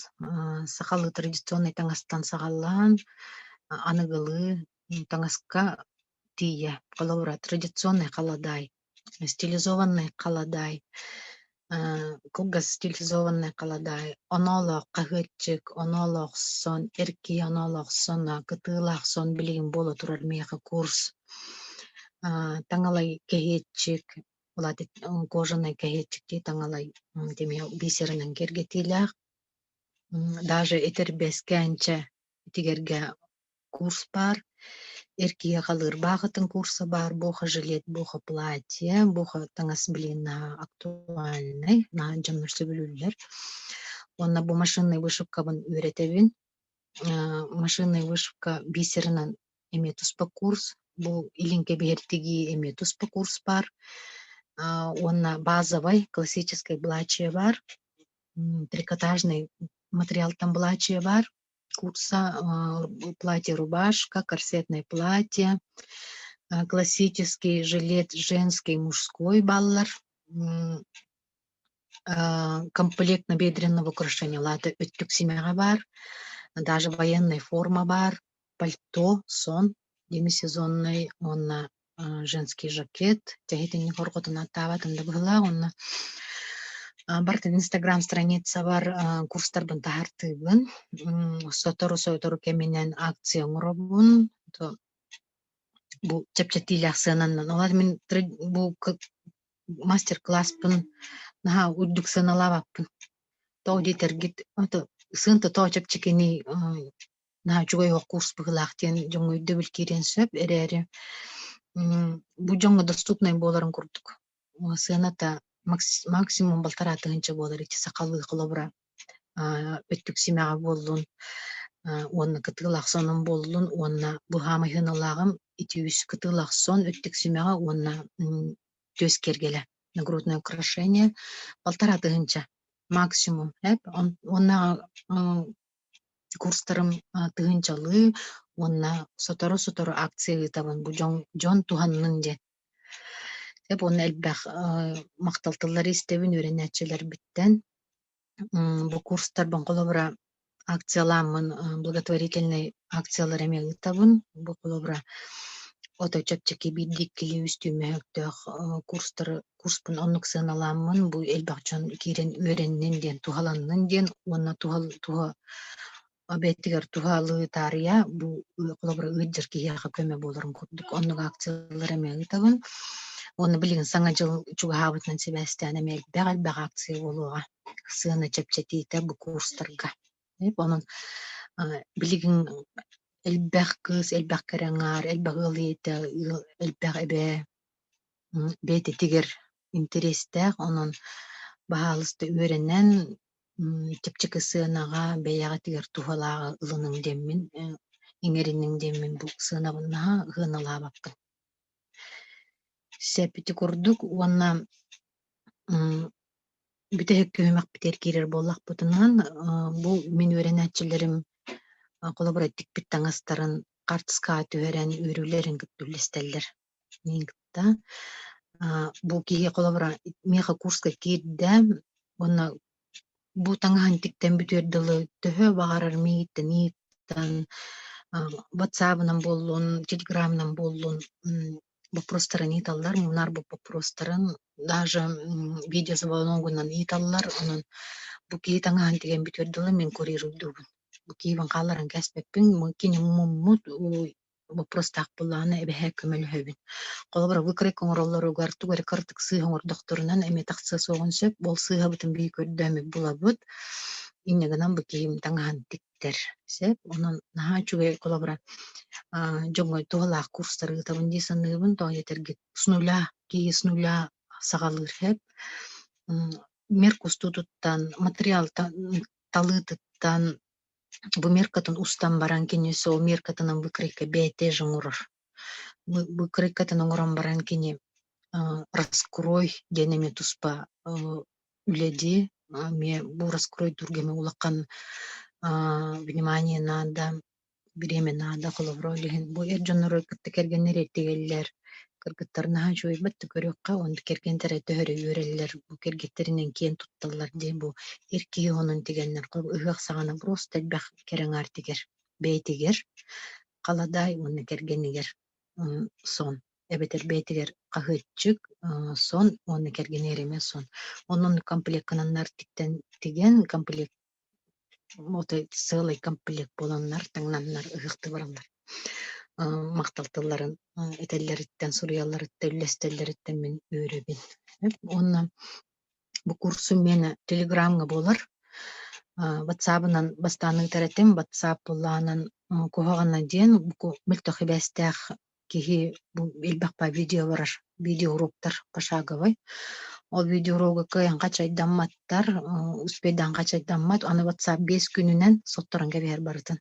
[SPEAKER 1] Сахалыы традиционнай таҥастан саҕалаан, аныгылыы таҥаска тиийэ. Холобура, традиционный халадаай, стилизованный халадаай, кылгас стилизованный халадаай, оноолоох хаһыаччык, оноолоох сон, эр киһи оноолоох соно, кытыылаах сон билигин буола турар миэхэ курс, таҥалай кэһиэччик, кожаный кэһиэччик дии таҥалай эмиэ бисерынан киэргэтиилээх, даже этэрбэс кээнчэ итигэргэ курс баар, эр киһи халыырбаахытын курса баар, буоха жилет, буоха платье, буоха таҥас билигин наһаа актуальнай, наһаа дьоннор сөбүлүүллэр. Уонна бу машиннай вышивкабын үөрэтэбин. Машиннай вышивка бисерынан эмиэ туспа курс, бу илин кэбиһэр тигии эмиэ туспа курс баар. Уонна базовай классическай былаачыйа баар, трикотажный материалтан былаачыйа баар. Курса, платье-рубашка, корсетное платье, классический жилет женский, мужской бааллар. Комплект набедренного украшения лаата өттүк симэҕэ баар, даже военная форма баар, пальто, сон демисезоннай уонна женский жакет, тэһитинник хорҕотун аттаабатын да быһыылаах уонна барытын Инстаграм страницабар курстарбын таһаартыыбын. Сотору-сотору кэминэн акция оҥоробун. Бу чэпчэтиилээх сыананан. Ол мин бу мастер-класспын наһаа үрдүк сыаналаабаппын. Тоҕо диэтэргит, сыан тотоо чэпчэкини наһаа үчүгэй оһох курс быһыылаах диэн дьоҥҥо өйдөбүл киириэн сөп эрээри, бу дьоҥҥо доступнай буоларын курдук сыаната максимум балтараа тыһыынча буолар ити сахалыы холобура өттүк симэҕэ буоллун уонна кытыылаах сонун буоллун уонна бу хаамай сыаналааҕым ити үс кытыылаах сон, өттүк симэҕэ уонна түөс киэргэлэ нагрудное украшение балтараа тыһыынча максимум уонна курстарым тыһыынчалыы уонна сотору-сотору акция ыытабын бу дьон, дьон туһаннын диэн. Сөп уонна элбэх махтал тыллары истэбин үөрэнээччилэрбиттэн. Бу курстарбын холобура акциялааммын благотворительнай акциялары эмиэ ыытабын. Бу холобура ото чэпчэки биирдии иккилии үстүү мөһөктөөх курстары курспун оннук сыаналааммын бу элбэх дьон киирэн үөрэннин диэн туһаланнын диэн уонна туһал туһа бэйэтигэр туһалыы таарыйа бу холобура ыалдьар киһиэхэ көмө буоларын курдук оннук акциялары эмиэ ыытабын. Уонна билигин Саҥа дьыл чугаһаабытынан сибээстээн эмиэ элбэх элбэх акция буолуоҕа. Сыана чэпчэтиитэ бу курстарга. Онон билигин элбэх кыыс, элбэх кэрэ аҥаар, элбэх ыал ийэтэ, элбэх эбээ бэйэтигэр интэриэстээх, онон баһаалыста үөрэнэн чэпчэки сыанаҕа бэйэҕитигэр туһалааҕы ылыныҥ диэммин, иҥэриниҥ диэммин бу сыанабын наһаа сыаналаабаппын. Сөп ити курдук уонна бүтэһик түһүмэхпитигэр киирэр буоллахпытынан, бу мин үөрэнээччилэрим холобура тикпит таҥастарын хартыскаҕа түһэрэн үөрүүлэрин кытта үллэстэллэр. Миигин кытта. Бу киһи холобура миэхэ курска киирдэ уонна бу таҥаһын тиктэн бүтүөр дылы төһө баҕарар миигиттэн ыйыттан ватсабынан буоллун, телеграмынан буоллун вопростарын ыыталлар, мунар бу вопростарын даже видеозвоногунан ыыталлар. Онон бу киһи таҥаһын тигэн бүтүөр дылы мин курируйдуубун. Бу киһибин хаалларан кээспэппин, кини муммут боппуруостаах буоллаҕына эбэһээ көмөлөһөбүн. Холобура, выкройка оҥороллоругар тугу эрэ кыратык сыыһа оҥордохторунан эмиэ тахсыа суоҕун сөп. Ол сыыһабытын биһиги көрдөөммүт булабыт. Инньэ гынан бу киһим таҥаһын тиктэр. Сөп. Онон наһаа үчүгэй холобура дьоҥҥо туһалаах курстары ыытабын дии саныыбын. Тоҕо диэтэргит с нуля киһи с нуля саҕалыыр сөп. Мер кустуутуттан, материал талыытыттан бу меркатын устан баран кини сол меркатынан выкройка бэйэтэ же оҥорор. Выкройкатын оҥорон баран кини раскрой диэн эмиэ туспа үлэ дии. Эмиэ бу раскройдуурга эмиэ улахан внимание наада, бириэмэ наада. Холобура, ол иһин бу эр дьоннору кытта кэргэннэр эртигэллэр, кыргыттар наһаа үчүгэйбит да көрүөххэ, уонна кэргэнтэрэ төһөрө үөрэллэр, бу кэргэттэринэн киэн тутталлар дии, бу эр киһи онон тигэннэр ыһыах саҕана просто элбэх кэрэ аҥаар тигэр бэйэтигэр халадаай уонна кэргэнигэр сон эбэтэр бэйэтигэр хаһыаччык сон уонна кэргэнигэр эмиэ сон. Онон комплеккананнар тиктэн тигэн комплект отой сыалай комплект буоланнар таҥнаннар ыһыахтыы бараллар. Махтал тылларын этэллэриттэн, суруйалларыттан, үллэстэллэриттэн мин үөрэбин. Уонна бу курсум миэнэ телеграмҥа буолар. Ватсабынан бастаан ыытар этим. Ватсап буоллаҕынан куһаҕана диэн мөлтөх сибээстээх киһи бу элбэх видео барар, видеоуроктар пошаговый. Ол видеоурогу кыайан хачайдамматтар, успейдаан хачайдаммат, аны WhatsApp 5 күнүнэн сотторон кэбиһэр барытын.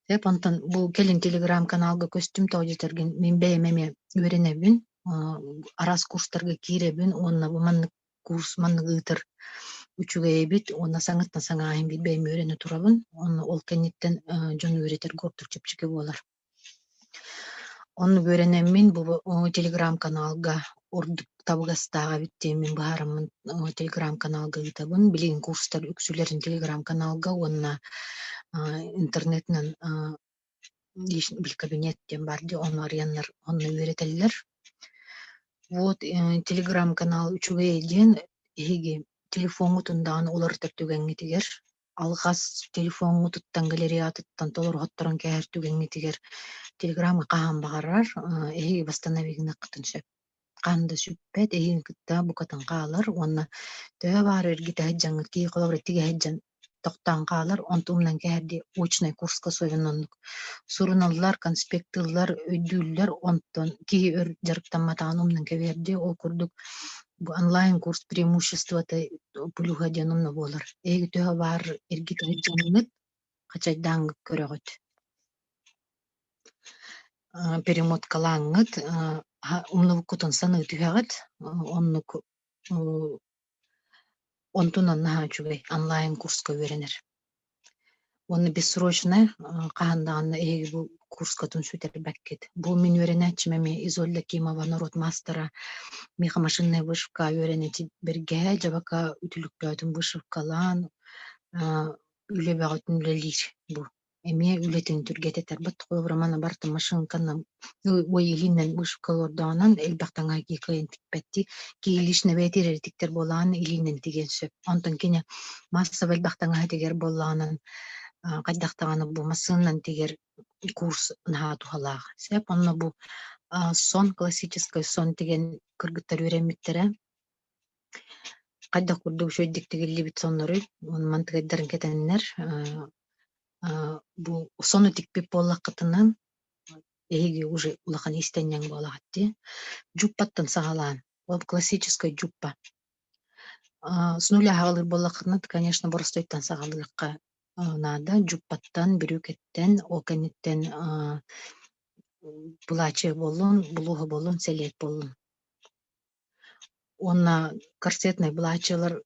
[SPEAKER 1] Сөп, онтон бу кэлин телеграм-каналга көстүм, тоҕо диэтэргин мин бэйэм эмиэ үөрэнэбин, араас курстарга киирэбин уонна бу маннык курс маннык ыытар. Үчүгэй эбит уонна саҥаттан саҥа иһин бэйэм үөрэнэ турабын. Онно ол кэнниттэн дьону үөрэтэргэ ордук чэпчэки буолар. Оннук үөрэнэммин бу телеграм-каналга ордук табыгастаах эбит диэммин быһаараммын телеграм-каналга ыытабын. Билигин курстар үксүлэрин телеграм-каналга уонна интернетинэн кабинет диэн баар дии, ону арыйаннар онно үөрэтэллэр. Вот телеграм-канал үчүгэй диэн эһиги телефоҥҥутун даҕаны уларытар түгэҥҥитигэр алҕас телефоҥҥутуттан галереятыттан толору хотторон кээһэр түгэҥҥитигэр телеграмҥа хаһан баҕарар эһиги восстановигыныаххытын сөп. Хаһан да сүппэт, эһигини кытта букатын хаалар уонна төһө баар эргитэ сылдьаҥҥыт киһи холобура тигэ сылдьан тохтоон хаалар, онтун умнан кээһэрдии очнай курска особенно оннук суруналлар, конспектыыллар, өйдүүллэр, онтон киһи өр дьарыктамматаҕын умнан кэбиһэрдии ол курдук бу онлайн-курс преимуществота плюһа диэн онно буолар. Эһиги төһө баар эргитэ сылдьаҥҥыт, хачайдааҥҥыт көрөҕүт. Перемоткалааҥҥыт, умнубуккутун саныы түһэҕит, оннук онтунан наһаа үчүгэй онлайн-курска үөрэнэр. Уонна бессрочно хаһан даҕаны эһиги бу курскатын сүтэрбэккит. Бу мин үөрэнээччим эмиэ Изольда Кимова норуот маастара миэхэ машинная вышивка үөрэнээччи бэргэһэ дьабака үтүлүктөөтүн вышивкалаан үлэ бөҕөтүн үлэлиир бу. Эмиэ үлэтин түргэтэтэр. Холобура маны барыта машинканан ой илиинэн вышивка олордоҕунан элбэх таҥаһы киһи кыайан тикпэттии. Киһи лично бэйэтигэр эрэ тиктэр буоллаҕына илиинэн тигиэн сөп. Онтон кини маассабай элбэх таҥаһы тигэр буоллаҕынан хайдах даҕаны бу массыынанан тигэр курс наһаа туһалаах. Сөп онно бу сон классическай сон тигэн кыргыттар үөрэммиттэрэ. Хайдах курдук үчүгэйдик тигиллибит сонноруй, уонна мантыгайдарын кэтэннэр бу сону тикпит буоллаххытынан эһиги уже улахан иистэнньэҥ буолаҕыт дии. Дьууппаттан саҕалаан, ол классическай дьууппа. С нуля аҕалыыр буоллаххытына, конечно, боростуойтан саҕалыахха наада. Дьууппаттан, бүрүүкэттэн, ол кэнниттэн былаачыйа буоллун, булууһа буоллун, сэлиэт буоллун. Уонна корсетнай былаачыйалар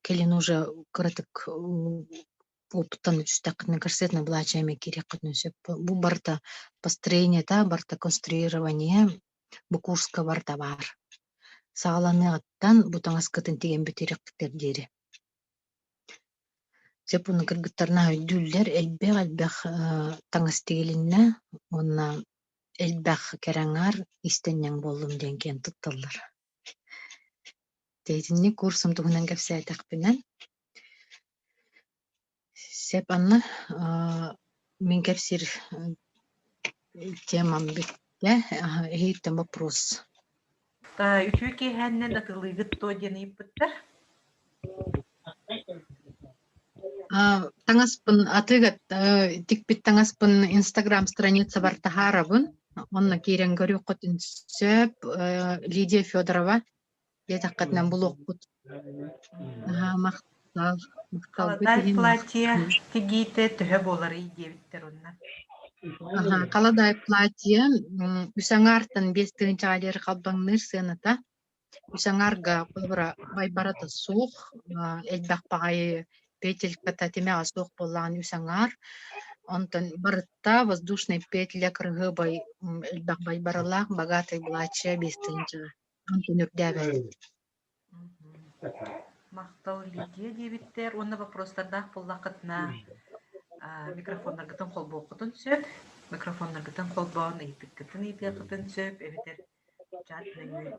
[SPEAKER 1] кэлин уже кыратык опыттан түстэххитинэ корсетнай былаачыйа эмиэ киириэххитин сөп. Бу барыта построениета, барыта конструирование бу курска барыта баар. Саҕаланыаҕыттан бу таҥаскытын тигэн бүтүөххүтүгэр диэри. Сөп уонна кыргыттарнаах өйдүүллэр, элбэх-элбэх таҥас тигилиннэ уонна элбэх кэрэ аҥаар иистэнньэҥ буоллум диэн киэн тутталлар. Дьэ итинник курсум туһунан кэпсээтэхпинэ, сөп Анна, мин кэпсиир темам бүттэ, эһигиттэн вопрос.
[SPEAKER 2] Үтүө киэһээннэн атылыыгыт дуо диэн ыйыппыттар.
[SPEAKER 1] Таҥаспын атыыга тикпит таҥаспын Инстаграм страницабар таһаарабын. Онно киирэн көрүөххүтүн сөп. Лидия Федорова диэтэххитинэ булуохпут. Наһаа махтал. Махталгыт
[SPEAKER 2] Халадаай
[SPEAKER 1] иһин
[SPEAKER 2] платье
[SPEAKER 1] махтал.
[SPEAKER 2] тигиитэ төһө буоларый диэбиттэр онно.
[SPEAKER 1] Аха, халадаай платье үс аҥаартан 5 тыһыынчаҕа диэри халбаҥныыр сыаната. Үс аҥаарга холобура байбарата суох, элбэх баҕайы петельката тимэҕэ суох буоллаҕына үс аҥаар. Онтон барыта воздушный петля кырыһыабай элбэх байбаралаах богатый былааччыйа 5 тыһыынчаҕа. Онтон үрдээбэт.
[SPEAKER 2] Махтал Лидия диэбиттэр уонна вопростардаах буоллаххытына микрофоннаргытын холбуоххутун сөп. Микрофоннаргытын холбоон ыйытыккытын ыйытыаххытын сөп эбэтэр чат нөҥүө.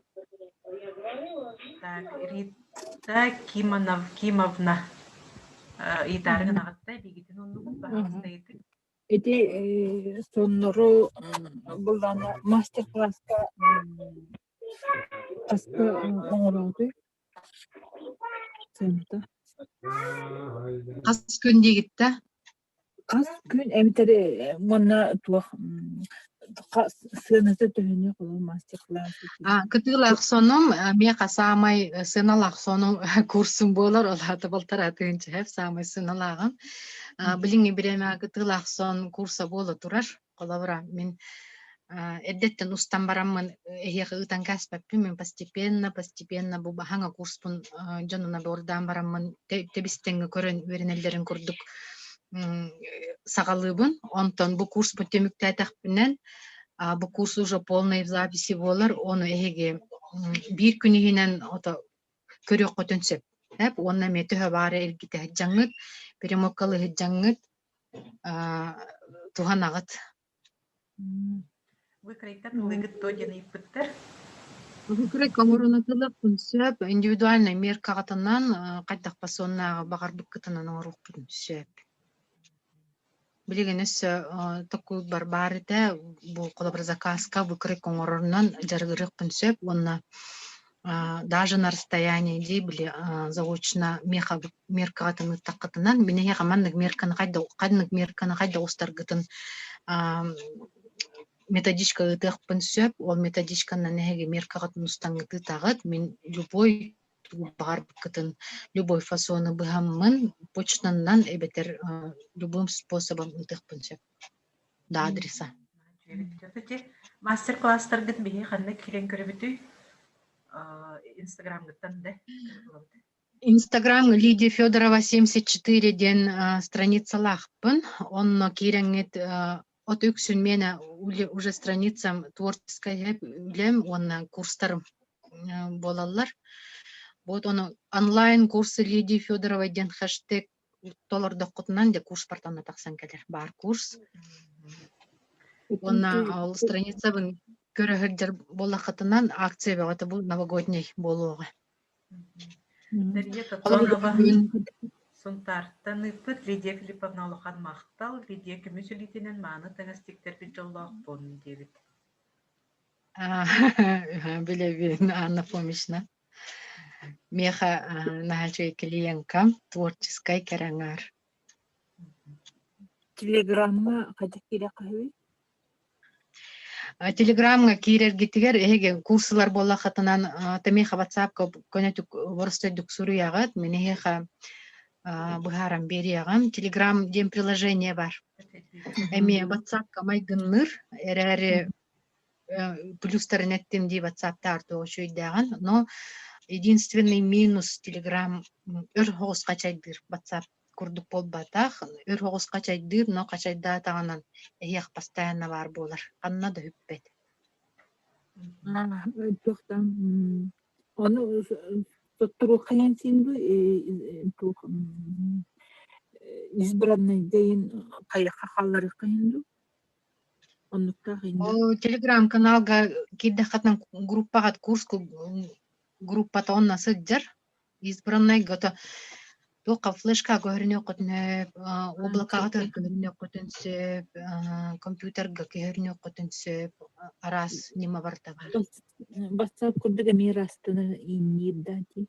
[SPEAKER 2] Так, Рита Кимонов, Кимовна ыйытаары гынаҕытта эбиигитин оннугут баһаалыста ыйытык.
[SPEAKER 3] Ити соннору былаана мастер-класска хаска оҥороҕутуй? Сыаната?
[SPEAKER 1] Хас күн диигит да?
[SPEAKER 3] Хас күн эбэтэр уонна туох сыаната төһөнүй холобур мастер-класс
[SPEAKER 1] Кытыылаах сонум миэхэ саамай сыаналаах сонум курсум буолар, ол аата балтараа тыһыынча хэп саамай сыаналааҕым. Билиҥҥи бириэмэҕэ кытыылаах сон курса буола турар. Холобура, мин Эрдэттэн устан бараммын эһиэхэ ыытан кээспэппин, мин постепенно, постепенно бу хаҥа курспун дьонуна буордаан бараммын тэбис-тэҥҥэ көрөн үөрэнэллэрин курдук саҕалыыбын. Онтон бу курспун түмүктээтэхпинэн, бу курс уже полный в записи буолар, ону эһиги биир күн иһинэн ото көрүөххүтүн сөп. Уонна эмиэ төһө баара эргитэ сылдьаҥҥыт, перемоккалыы сылдьаҥҥыт туһанаҕыт.
[SPEAKER 2] Выкройка тылыгыт дуо диэн ыйыппыттар.
[SPEAKER 1] Выкройка оҥорунатылыахпын сөп. Индивидуальнай меркаҕытынан хайдах фасоннааҕы баҕарбыккытынан оҥоруохпутун сөп. Билигин өссө токуйбар баар этэ, бу холобура заказка выкройка оҥорорунан дьарыгырыахпын сөп уонна даже на расстоянии дии били заочно меха меркаҕытын ыыттаххытынан мин эһиэхэ маннык мерканы ханнык мерканы хайдах устаргытын методичка ыытыахпын сөп. Ол методичканан эһиги меркаҕытын устаҥҥыт ыытаҕыт. Мин любой тугу баҕарбыккытын любой фасоны быһаммын почтаннан эбэтэр любым способом ыытыахпын сөп до адреса.
[SPEAKER 2] Мастер-класстаргыт биһи ханна киирэн көрөбүтүй? Инстаграмгыттан да
[SPEAKER 1] Инстаграм Лидия Федорова 74 диэн страницалаахпын. Онно киирэҥҥит от үксүн миэнэ уже страницам творческая үлэм уонна курстарым буолаллар. Вот ону онлайн курсы Лидии Федоровой диэн хэштег толордоххутунан дьэ курс порталына тахсан кэлэр баар курс. Уонна ол страницабын көрө сылдьар буоллаххытынан акция бөҕөтө бу новогодний буолуоҕа.
[SPEAKER 2] Дарья Тотонова Сунтаартан ыыппыт Лидия Филипповна улахан махтал, Лидия көмүс илиитинэн мааны таҥас тиктэрбит дьоллоохпун диэбит.
[SPEAKER 1] Билэбин, Анна Фомична. Миэхэ наһаа үчүгэй клиенткам, творческай кэрэ аҥаар.
[SPEAKER 3] Телеграмҥа хайдах киириэххэ
[SPEAKER 1] Телеграмҥа киирэргитигэр эһиги курсылар буоллаххытынан тэмиэхэ ватсапка көнөтүк боростуойдук суруйаҕыт, мин эһиэхэ быһааран биэриэҕим. Телеграм диэн приложение бар. Эмиэ ватсапка майгынныыр, эрээри плюстарын эттим дии ватсаптаар туох үчүгэйдээҕин, но единственный минус Телеграм өр соҕус хачайдыыр ватсап курдук буолбатах, өр соҕус хачайдыыр, но хачайдаатаҕынан эһиэх постоянно баар буолар, ханна да сүппэт.
[SPEAKER 3] Туохтан ону сотторуоххайан син бу туох избранныйдайын хайаха хаалларыаххайын дуу оннуктаах инде
[SPEAKER 1] Ол телеграм-каналга киирдэххитинэ группаҕа курс группата онно сылдьар Избранныйга то туохха флешка көһөрүнүөххүтүн сөп, облакаҕа көһөрүнүөххүтүн сөп, компьютерга көһөрүнүөххүтүн сөп, араас ньыма барыта баар.
[SPEAKER 3] Ватсап курдук эмиэ ыраастанар иинниир да дии.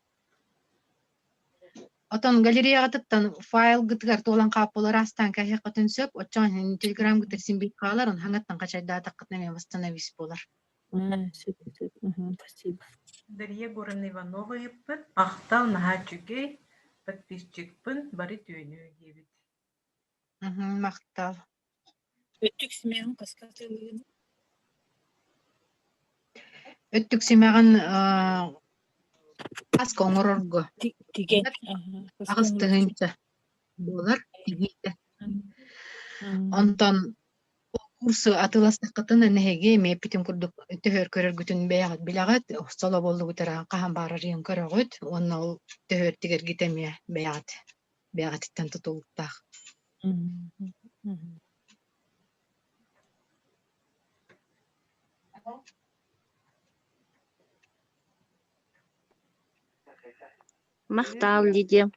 [SPEAKER 1] Отон галереяҕытыттан файлгытыгар туолан хааппылар аастаан кэһиэххитин сөп, оччоҕо телеграмгытыгар син биир хаалар, он хаҥаттан хачайдаатаххытына эмиэ восстановись буолар.
[SPEAKER 3] Сөп, сөп, спасибо.
[SPEAKER 2] Дарья Егоровна Иванова ыйыппыт, махтал, наһаа үчүгэй, подписчикпын, бары түөнүү диэбит.
[SPEAKER 1] Махтал.
[SPEAKER 3] Өттүк симэҕин хаска атыылыыгын?
[SPEAKER 1] Өттүк симэҕин хаска оҥорорго
[SPEAKER 3] Тигэн.
[SPEAKER 1] 8000 буолар тигиитэ. Онтон Курсу атыыластаххытына нэһиги эмиэ эппитим курдук төһөр көрөргүтүн бэйэҕит билэҕит, соло буоллугут эрэ хаһан баарарыйан көрөҕүт уонна ол төһөр тигэргит эмиэ бэйэҕит бэйэҕититтэн тутулуктаах.
[SPEAKER 4] Махтал, Лидия.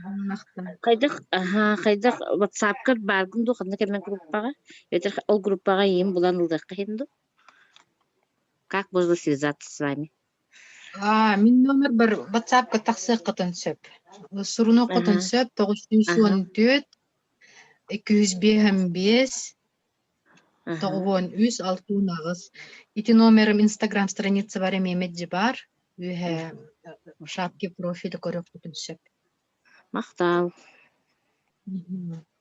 [SPEAKER 1] Махтал.
[SPEAKER 4] Хайдах аһаа, хайдах ватсапкар бааргын дуу, ханна кэмҥэ группаҕа? Эбэтэр ол группаҕа эйигин булан ылыахха иһин дуу? Как можно связаться с вами?
[SPEAKER 1] Аа, мин номербар ватсапка тахсыаххытын сөп. Сурунуоххутун
[SPEAKER 4] Аһа,
[SPEAKER 1] сөп тоҕус
[SPEAKER 4] аһа,
[SPEAKER 1] сүүс уон төрт 255
[SPEAKER 4] аһа.
[SPEAKER 1] 93 68. Ити номерым Инстаграм страницабар эмиэ мэлдьи баар. Үөһэ шапки профиля көрүөхпүтүн сөп.
[SPEAKER 4] Махтал.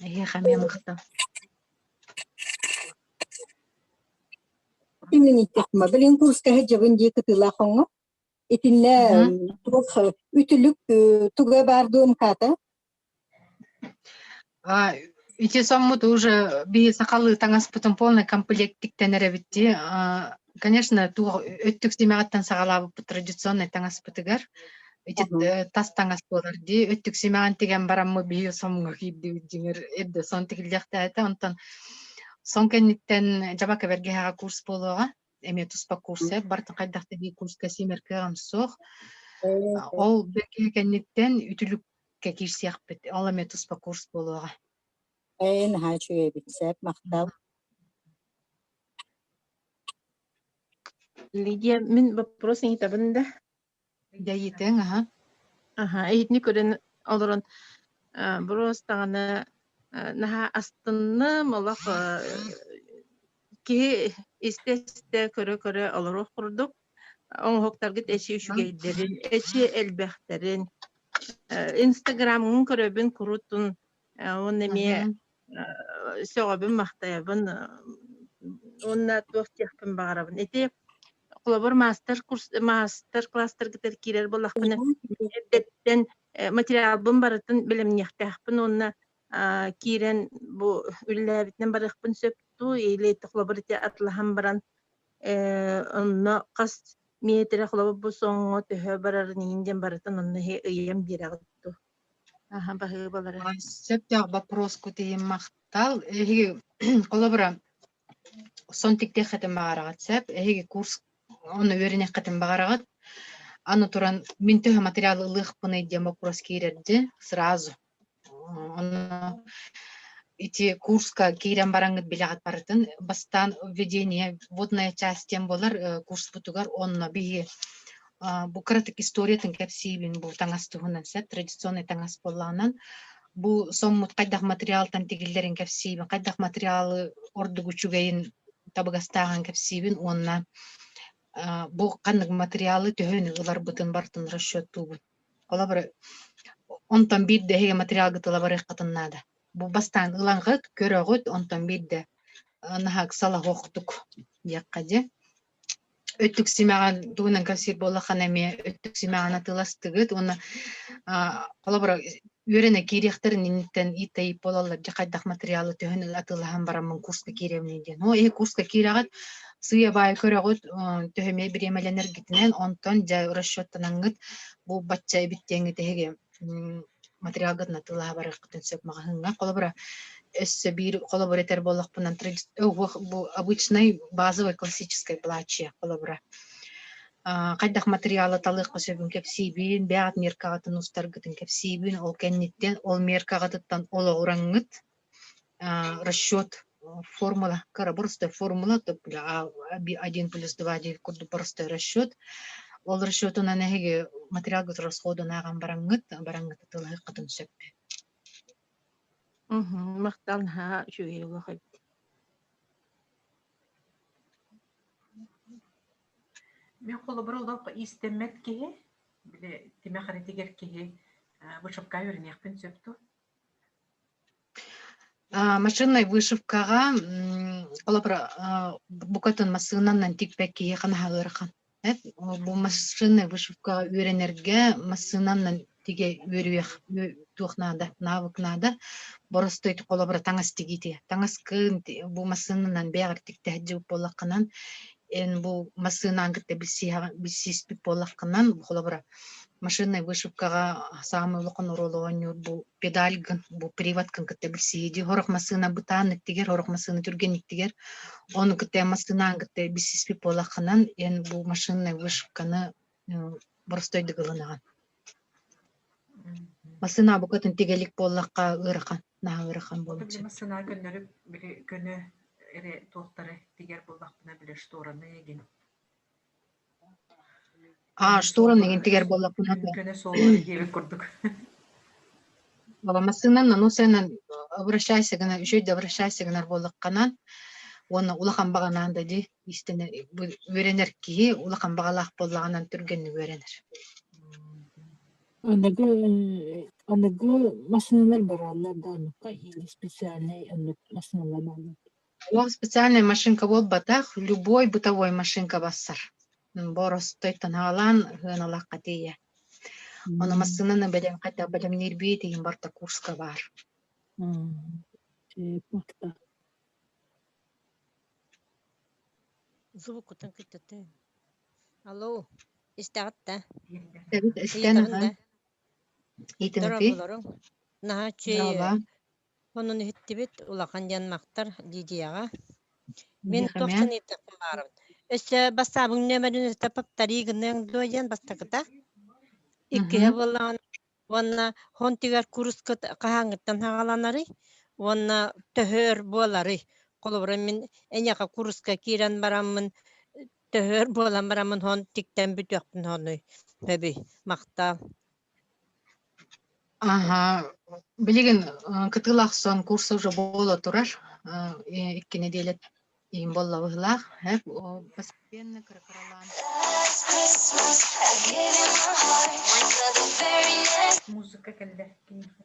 [SPEAKER 1] Эһиэхэ эмиэ махтал.
[SPEAKER 5] Итиннин ииттэхпинэ, билигин курска сылдьабын дии кытыылаах хоҥҥо. Итиннэ туох үтүлүк туга баар дуо МК-та?
[SPEAKER 1] Ити соммут уже биһи сахалыы таҥаспытын полный комплектиктэн эрэбит дии. Конечно, туох өттүк симэҕиттэн саҕалаабыппыт традиционнай таҥаспытыгар. Ити тас таҥас буолар дии. Өттүк симэҕин тигэн бараммыт биһи сомҥо киирдибит дьиҥэр эрдэ сон тигиллиэхтээх этэ. Онтон сон кэнниттэн дьабака бэргэһэҕэ курс буолуоҕа. Эмиэ туспа курс барытын хайдах да биир курска симэр кыаҕым суох. Ол бэргэһэ кэнниттэн үтүлүккэ киирсиэхпит. Ол эмиэ туспа курс буолуоҕа.
[SPEAKER 5] Ээ, наһаа үчүгэй эбит, сөп, махтал.
[SPEAKER 6] Лидия, мин вопрос ыйытабын да?
[SPEAKER 1] Дьайыытыҥ, аха.
[SPEAKER 6] Аха, эһитини көрөн олорон боруос даҕаны наһаа астынным, олох киһи истэ-истэ, көрө-көрө олоруох курдук. Оҥоһуктаргыт эчи үчүгэйдэрин, эчи элбэхтэрин. Инстаграмҥын көрөбүн курутун, уонна эмиэ сөҕөбүн-махтайабын уонна туох диэхпин баҕарабын. Ити холобур маастар курс маастар класстаргытыгар киирэр буоллахпына эрдэттэн материалбын барытын бэлэмниэхтээхпин уонна киирэн бу үлэлээбитинэн барыахпын сөп дуу или холобур ити атылаһан баран онно хас миэтэрэ холобур бу соҥҥо төһө барарын иһин диэн барытын онно ыйан биэрэҕит дуу Аха, баһыыбалара.
[SPEAKER 1] Сөптөөх боппуруоскут иһин махтал. Эһиги холобура сон тиктиэххитин баҕараҕыт сөп. Эһиги курс онно үөрэниэххитин баҕараҕыт. Аны туран мин төһө материал ылыахпыный диэн боппуруос киирэрди сразу. Ону ити курска киирэн бараҥҥыт билэҕит барытын. Бастаан введение вводная часть диэн буолар курспутугар онно биһи бу кыратык историятын кэпсиибин бу таҥас туһунан сөп традиционный таҥас буоллаҕынан бу соммут хайдах материалтан тигиллэрин кэпсиибин хайдах материалы ордук үчүгэйин табыгастааҕын кэпсиибин уонна бу ханнык материалы төһөнү ыларбытын барытын расчеттуубун холобур онтон биирдэ эһиги материалгыт ыла барыаххытын наада бу бастаан ылаҥҕыт көрөҕүт онтон биирдэ наһаа ыксалаһыахтук диэххэ дии Өттүк симэҕин тугунан кэпсиир буоллаххына эмиэ өттүк симэҕин атыыластыгыт уонна холобура үөрэнэ киириэхтэрин инниттэн иит-тайып буолаллар дьэ хайдах материалы төһөн атыылаһан бараммын курска киирэбиний диэн. Оо, эһи курска киирэҕит, сыыйа-баайа көрөҕүт, төһө эмиэ бириэмэлэнэргитинэн, онтон дьэ расчеттанаҥҥыт бу бачча эбит диэҥҥит эһиги материалгытын атыылаһа барыаххытын сөп маҕаһыыҥҥа. Холобура, өссө биир холобур этэр буоллахпына, бу обычный базовый классическай платье холобура. Хайдах материалы талыахха сөбүн кэпсиибин, бэйэҕит меркаҕытын устаргытын кэпсиибин, ол кэнниттэн ол меркаҕытыттан олоҕураҥҥыт расчет формула, кыра простой формула, один плюс два диэн курдук простой расчет. Ол расчетунан эһиги материалгыт расходун ааҕан бараҥҥыт, бараҥҥыт атыылаһыаххытын сөп.
[SPEAKER 6] Махтал наһаа үчүгэй олох эбит.
[SPEAKER 2] Мин холобур олох иистэммэт киһи, били тимэх эрэтигэр киһи вышивка үөрэниэхпин сөп дуо?
[SPEAKER 1] Машиннай вышивкаҕа холобура букатын массыынанан тикпэт киһиэхэ наһаа ыарахан. Бу машиннай вышивкаҕа үөрэнэргэ массыынанан тигэ үөрүйэх туох наада, навык наада. Боростуой холобура таҥас тигиитэ. Таҥаскын бу массыынанан бэйэҕэр тиктэһэ сылдьыбыт буоллаххынан, эн бу массыынаҕын кытта билсиспит буоллаххынан, холобура машиннай вышивкаҕа саамай улахан оруолу оонньуур бу педальгын, бу приводкын кытта билсиһии дии. Сорох массыына бытаан иттигэр, сорох массыына түргэн иттигэр. Ону кытта массыынаҕын кытта билсиспит буоллаххынан, эн бу машиннай вышивканы боростуойдук ылынаҕын. Массыына букатын тигэлик буоллахха ыарахан, наһаа ыарахан буолуон
[SPEAKER 2] Били
[SPEAKER 1] сөп.
[SPEAKER 2] массыына көннөрү били көнө эрэ туохтары тигэр буоллахпына били штораны игин
[SPEAKER 1] А,
[SPEAKER 2] көнө
[SPEAKER 1] штораны
[SPEAKER 2] суол
[SPEAKER 1] игин тигэр буоллахпына
[SPEAKER 2] көнө суоллары диэбит курдук.
[SPEAKER 1] Массыынанан усанан обращайся гына үчүгэй да обращайся гынар буоллаххынан уонна улахан баҕанаан да дии иистэнэр үөрэнэр киһи улахан баҕалаах буоллаҕынан түргэнник үөрэнэр.
[SPEAKER 3] Аныгы аныгы массыыналар бараллар да оннукка или специальнай оннук массыыналар бааллар.
[SPEAKER 1] Ол специальная машинка буолбатах, любой бытовой машинка бассар. Боростуойтан аҕалаан ыаналаахха тиийэ. Ону массыынаны бэлэм хайдах бэлэмниирбит иһин барыта курска баар.
[SPEAKER 7] Звукутун кыттытын. Алло, истэҕит да?
[SPEAKER 1] Эбит истэн
[SPEAKER 7] Ыйытабын
[SPEAKER 1] ахан.
[SPEAKER 7] да?
[SPEAKER 1] Итинити.
[SPEAKER 7] Дорооболоруҥ. Наһаа үчүгэй
[SPEAKER 1] Дорообо.
[SPEAKER 7] Онон иһиттибит, улахан диэн махтар Лидияҕа. Мин
[SPEAKER 1] Миэхэ
[SPEAKER 7] туох
[SPEAKER 1] эмиэ.
[SPEAKER 7] саныыртахпын баарабын. Өссө бассаабыҥ нүөмэрин өссө повтори гыныаҥ дуо диэн бастакыта. Иккиһэ
[SPEAKER 1] Мгм.
[SPEAKER 7] буоллаҕына уонна хон тигэр курскыт хаһааҥҥыттан саҕаланарый уонна төһө өр буоларый? Холобура мин эйиэхэ курска киирэн бараммын төһө өр буолан бараммын хон тиктэн бүтүөхпүн хонуй. Сөбүй, махтал.
[SPEAKER 1] Аһа, билигин кытыылаах сон курса уже буола турар. Икки нэдиэлэ иһин буолла быһыылаах. Постепенно кыра-кыралаан
[SPEAKER 2] Музыка кэллэ киниэхэ.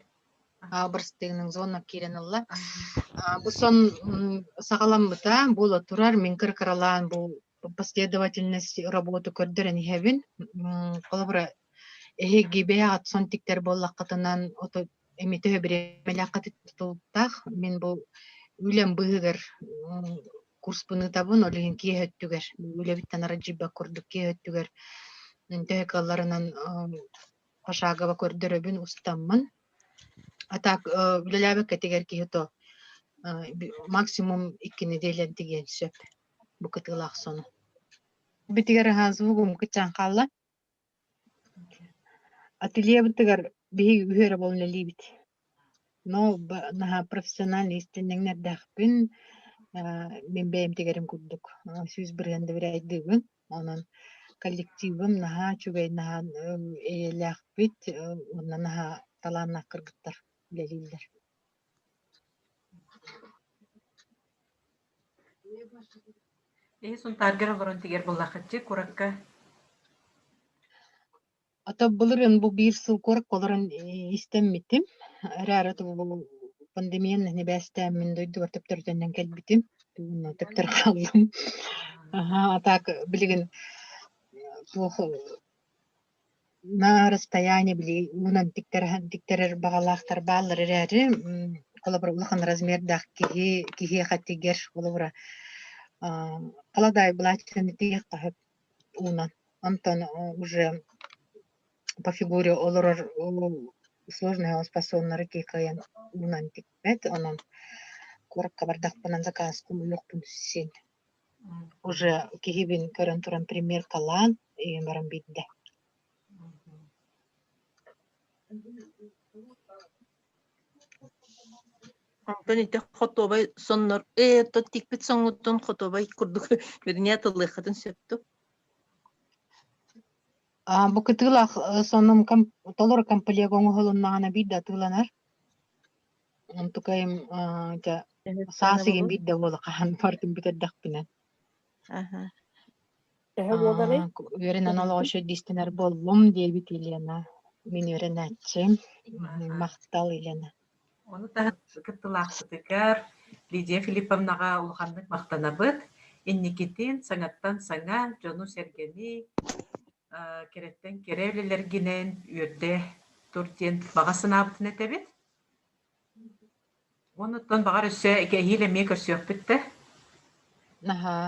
[SPEAKER 1] бырастыгының зона киирэн ылла. Бу сон саҕаламмыта буола турар. Мин кыра-кыралаан бу последовательность работы көрдөрөн иһэбин. Холобура, эһиги бэйэҕит сон тиктэр буоллаххытынан, ото эмиэ төһө бириэмэлээххит тутулуктаах. Мин бу үлэм быыһыгар курспун ыытабын, ол иһин киэһэ өттүгэр, үлэбиттэн аралдьыйбат курдук киэһэ өттүгэр төһө кыалларынан пошагово көрдөрөбүн, устаммын. А так үлэлээбэккэтигэр киһи то максимум икки нэдиэлэн тигиэн сөп бу кытыылаах сону. Битигэр аһаан звугум кыччаан хаалла. Ательебытыгар биһиги үһү эрэ буолан үлэлиибит. Но наһаа профессиональный истиннэҥнэрдээхпин, мин бэйэм тигэрим курдук 100% доверяйдыыбын. Онон коллективым наһаа үчүгэй, наһаа эйэлээхпит уонна наһаа талааннаах кыргыттар үлэлииллэр.
[SPEAKER 2] Эһи Сунтааргар олорон тигэр буоллаххытчы куракка
[SPEAKER 1] Ата былырыын бу биир сыл куоракка олорон истэммитим. Эрээри бу пандемиянан сибээстээммин дойдубар төптөрүтэннэн кэлбитим. Уонна төптөрү хааллым. Аһаа, а так билигин туох на расстоянии били уунан тиктэрэр баҕалаахтар бааллар эрээри, холобура улахан размердаах киһи киһиэхэ тигэр, холобура халадаай былааччыны тигиэххэ сөп уунан. Онтон уже по фигуре олорор сложный способнары кыайан уунан тикпэт, онон куоракка бардахпына заказ хомуйуохпун син. Уже киһибин көрөн туран примеркалаан ийэм баран биэрдэ.
[SPEAKER 6] Онтон ити хотуобай соннор ээ то тикпит соҥҥуттан хотуобай курдук вернее тыллыаххытын сөп дуо?
[SPEAKER 1] Бу кытыылаах сонум толору комплект оҥоһулуннаҕына биирдэ атыыланар. Онтукайым дьэ саас игин биирдэ буола хаһан бардым бүтэрдэхпинэ.
[SPEAKER 6] Аха.
[SPEAKER 3] Төһө буоларый?
[SPEAKER 1] Үөрэнэн олоҕо үчүгэйдик буоллум диэбит Елена. Мин үөрэнээччим. Махтал Елена.
[SPEAKER 2] Ону таһынан кыттыылаахпытыгар Лидия Филипповнаҕа улаханнык махтанабыт. Инникитин саҥаттан саҥа дьону-сэргэни кэрэттэн кэрэ үлэлэргинэн үөрдэ тур диэн баҕа санаабытын этэбит. Уонуттан баҕар өссө эһиил эмиэ көрсүөхпүт да.
[SPEAKER 1] Наһаа.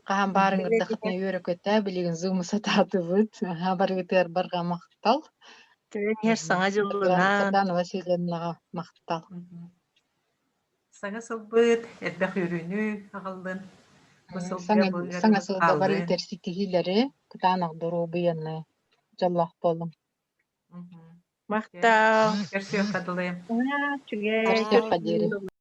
[SPEAKER 1] Хаһан баарын ыҥырдаххытына үөрэ-көтө, билигин Zoom сатаатыбыт. Аһаа, барыгытыгар барҕа махтал.
[SPEAKER 6] Кэлэн иһэр Саҥа дьылынан
[SPEAKER 1] Сардана Васильевнаҕа махтал.
[SPEAKER 2] Саҥа сылбыт элбэх үөрүүнү аҕаллын. Бу сылга
[SPEAKER 1] Саҥа
[SPEAKER 2] бу
[SPEAKER 1] саҥа
[SPEAKER 2] ыарыыбыт
[SPEAKER 1] сылга
[SPEAKER 2] хааллын.
[SPEAKER 1] барыытар ситиһиилэри, кытаанах доруобуйаны, дьоллоох буолуҥ.
[SPEAKER 6] Махтал.
[SPEAKER 2] Көрсүөххэ дылы.
[SPEAKER 6] Үчүгэй.
[SPEAKER 1] Көрсүөххэ диэри.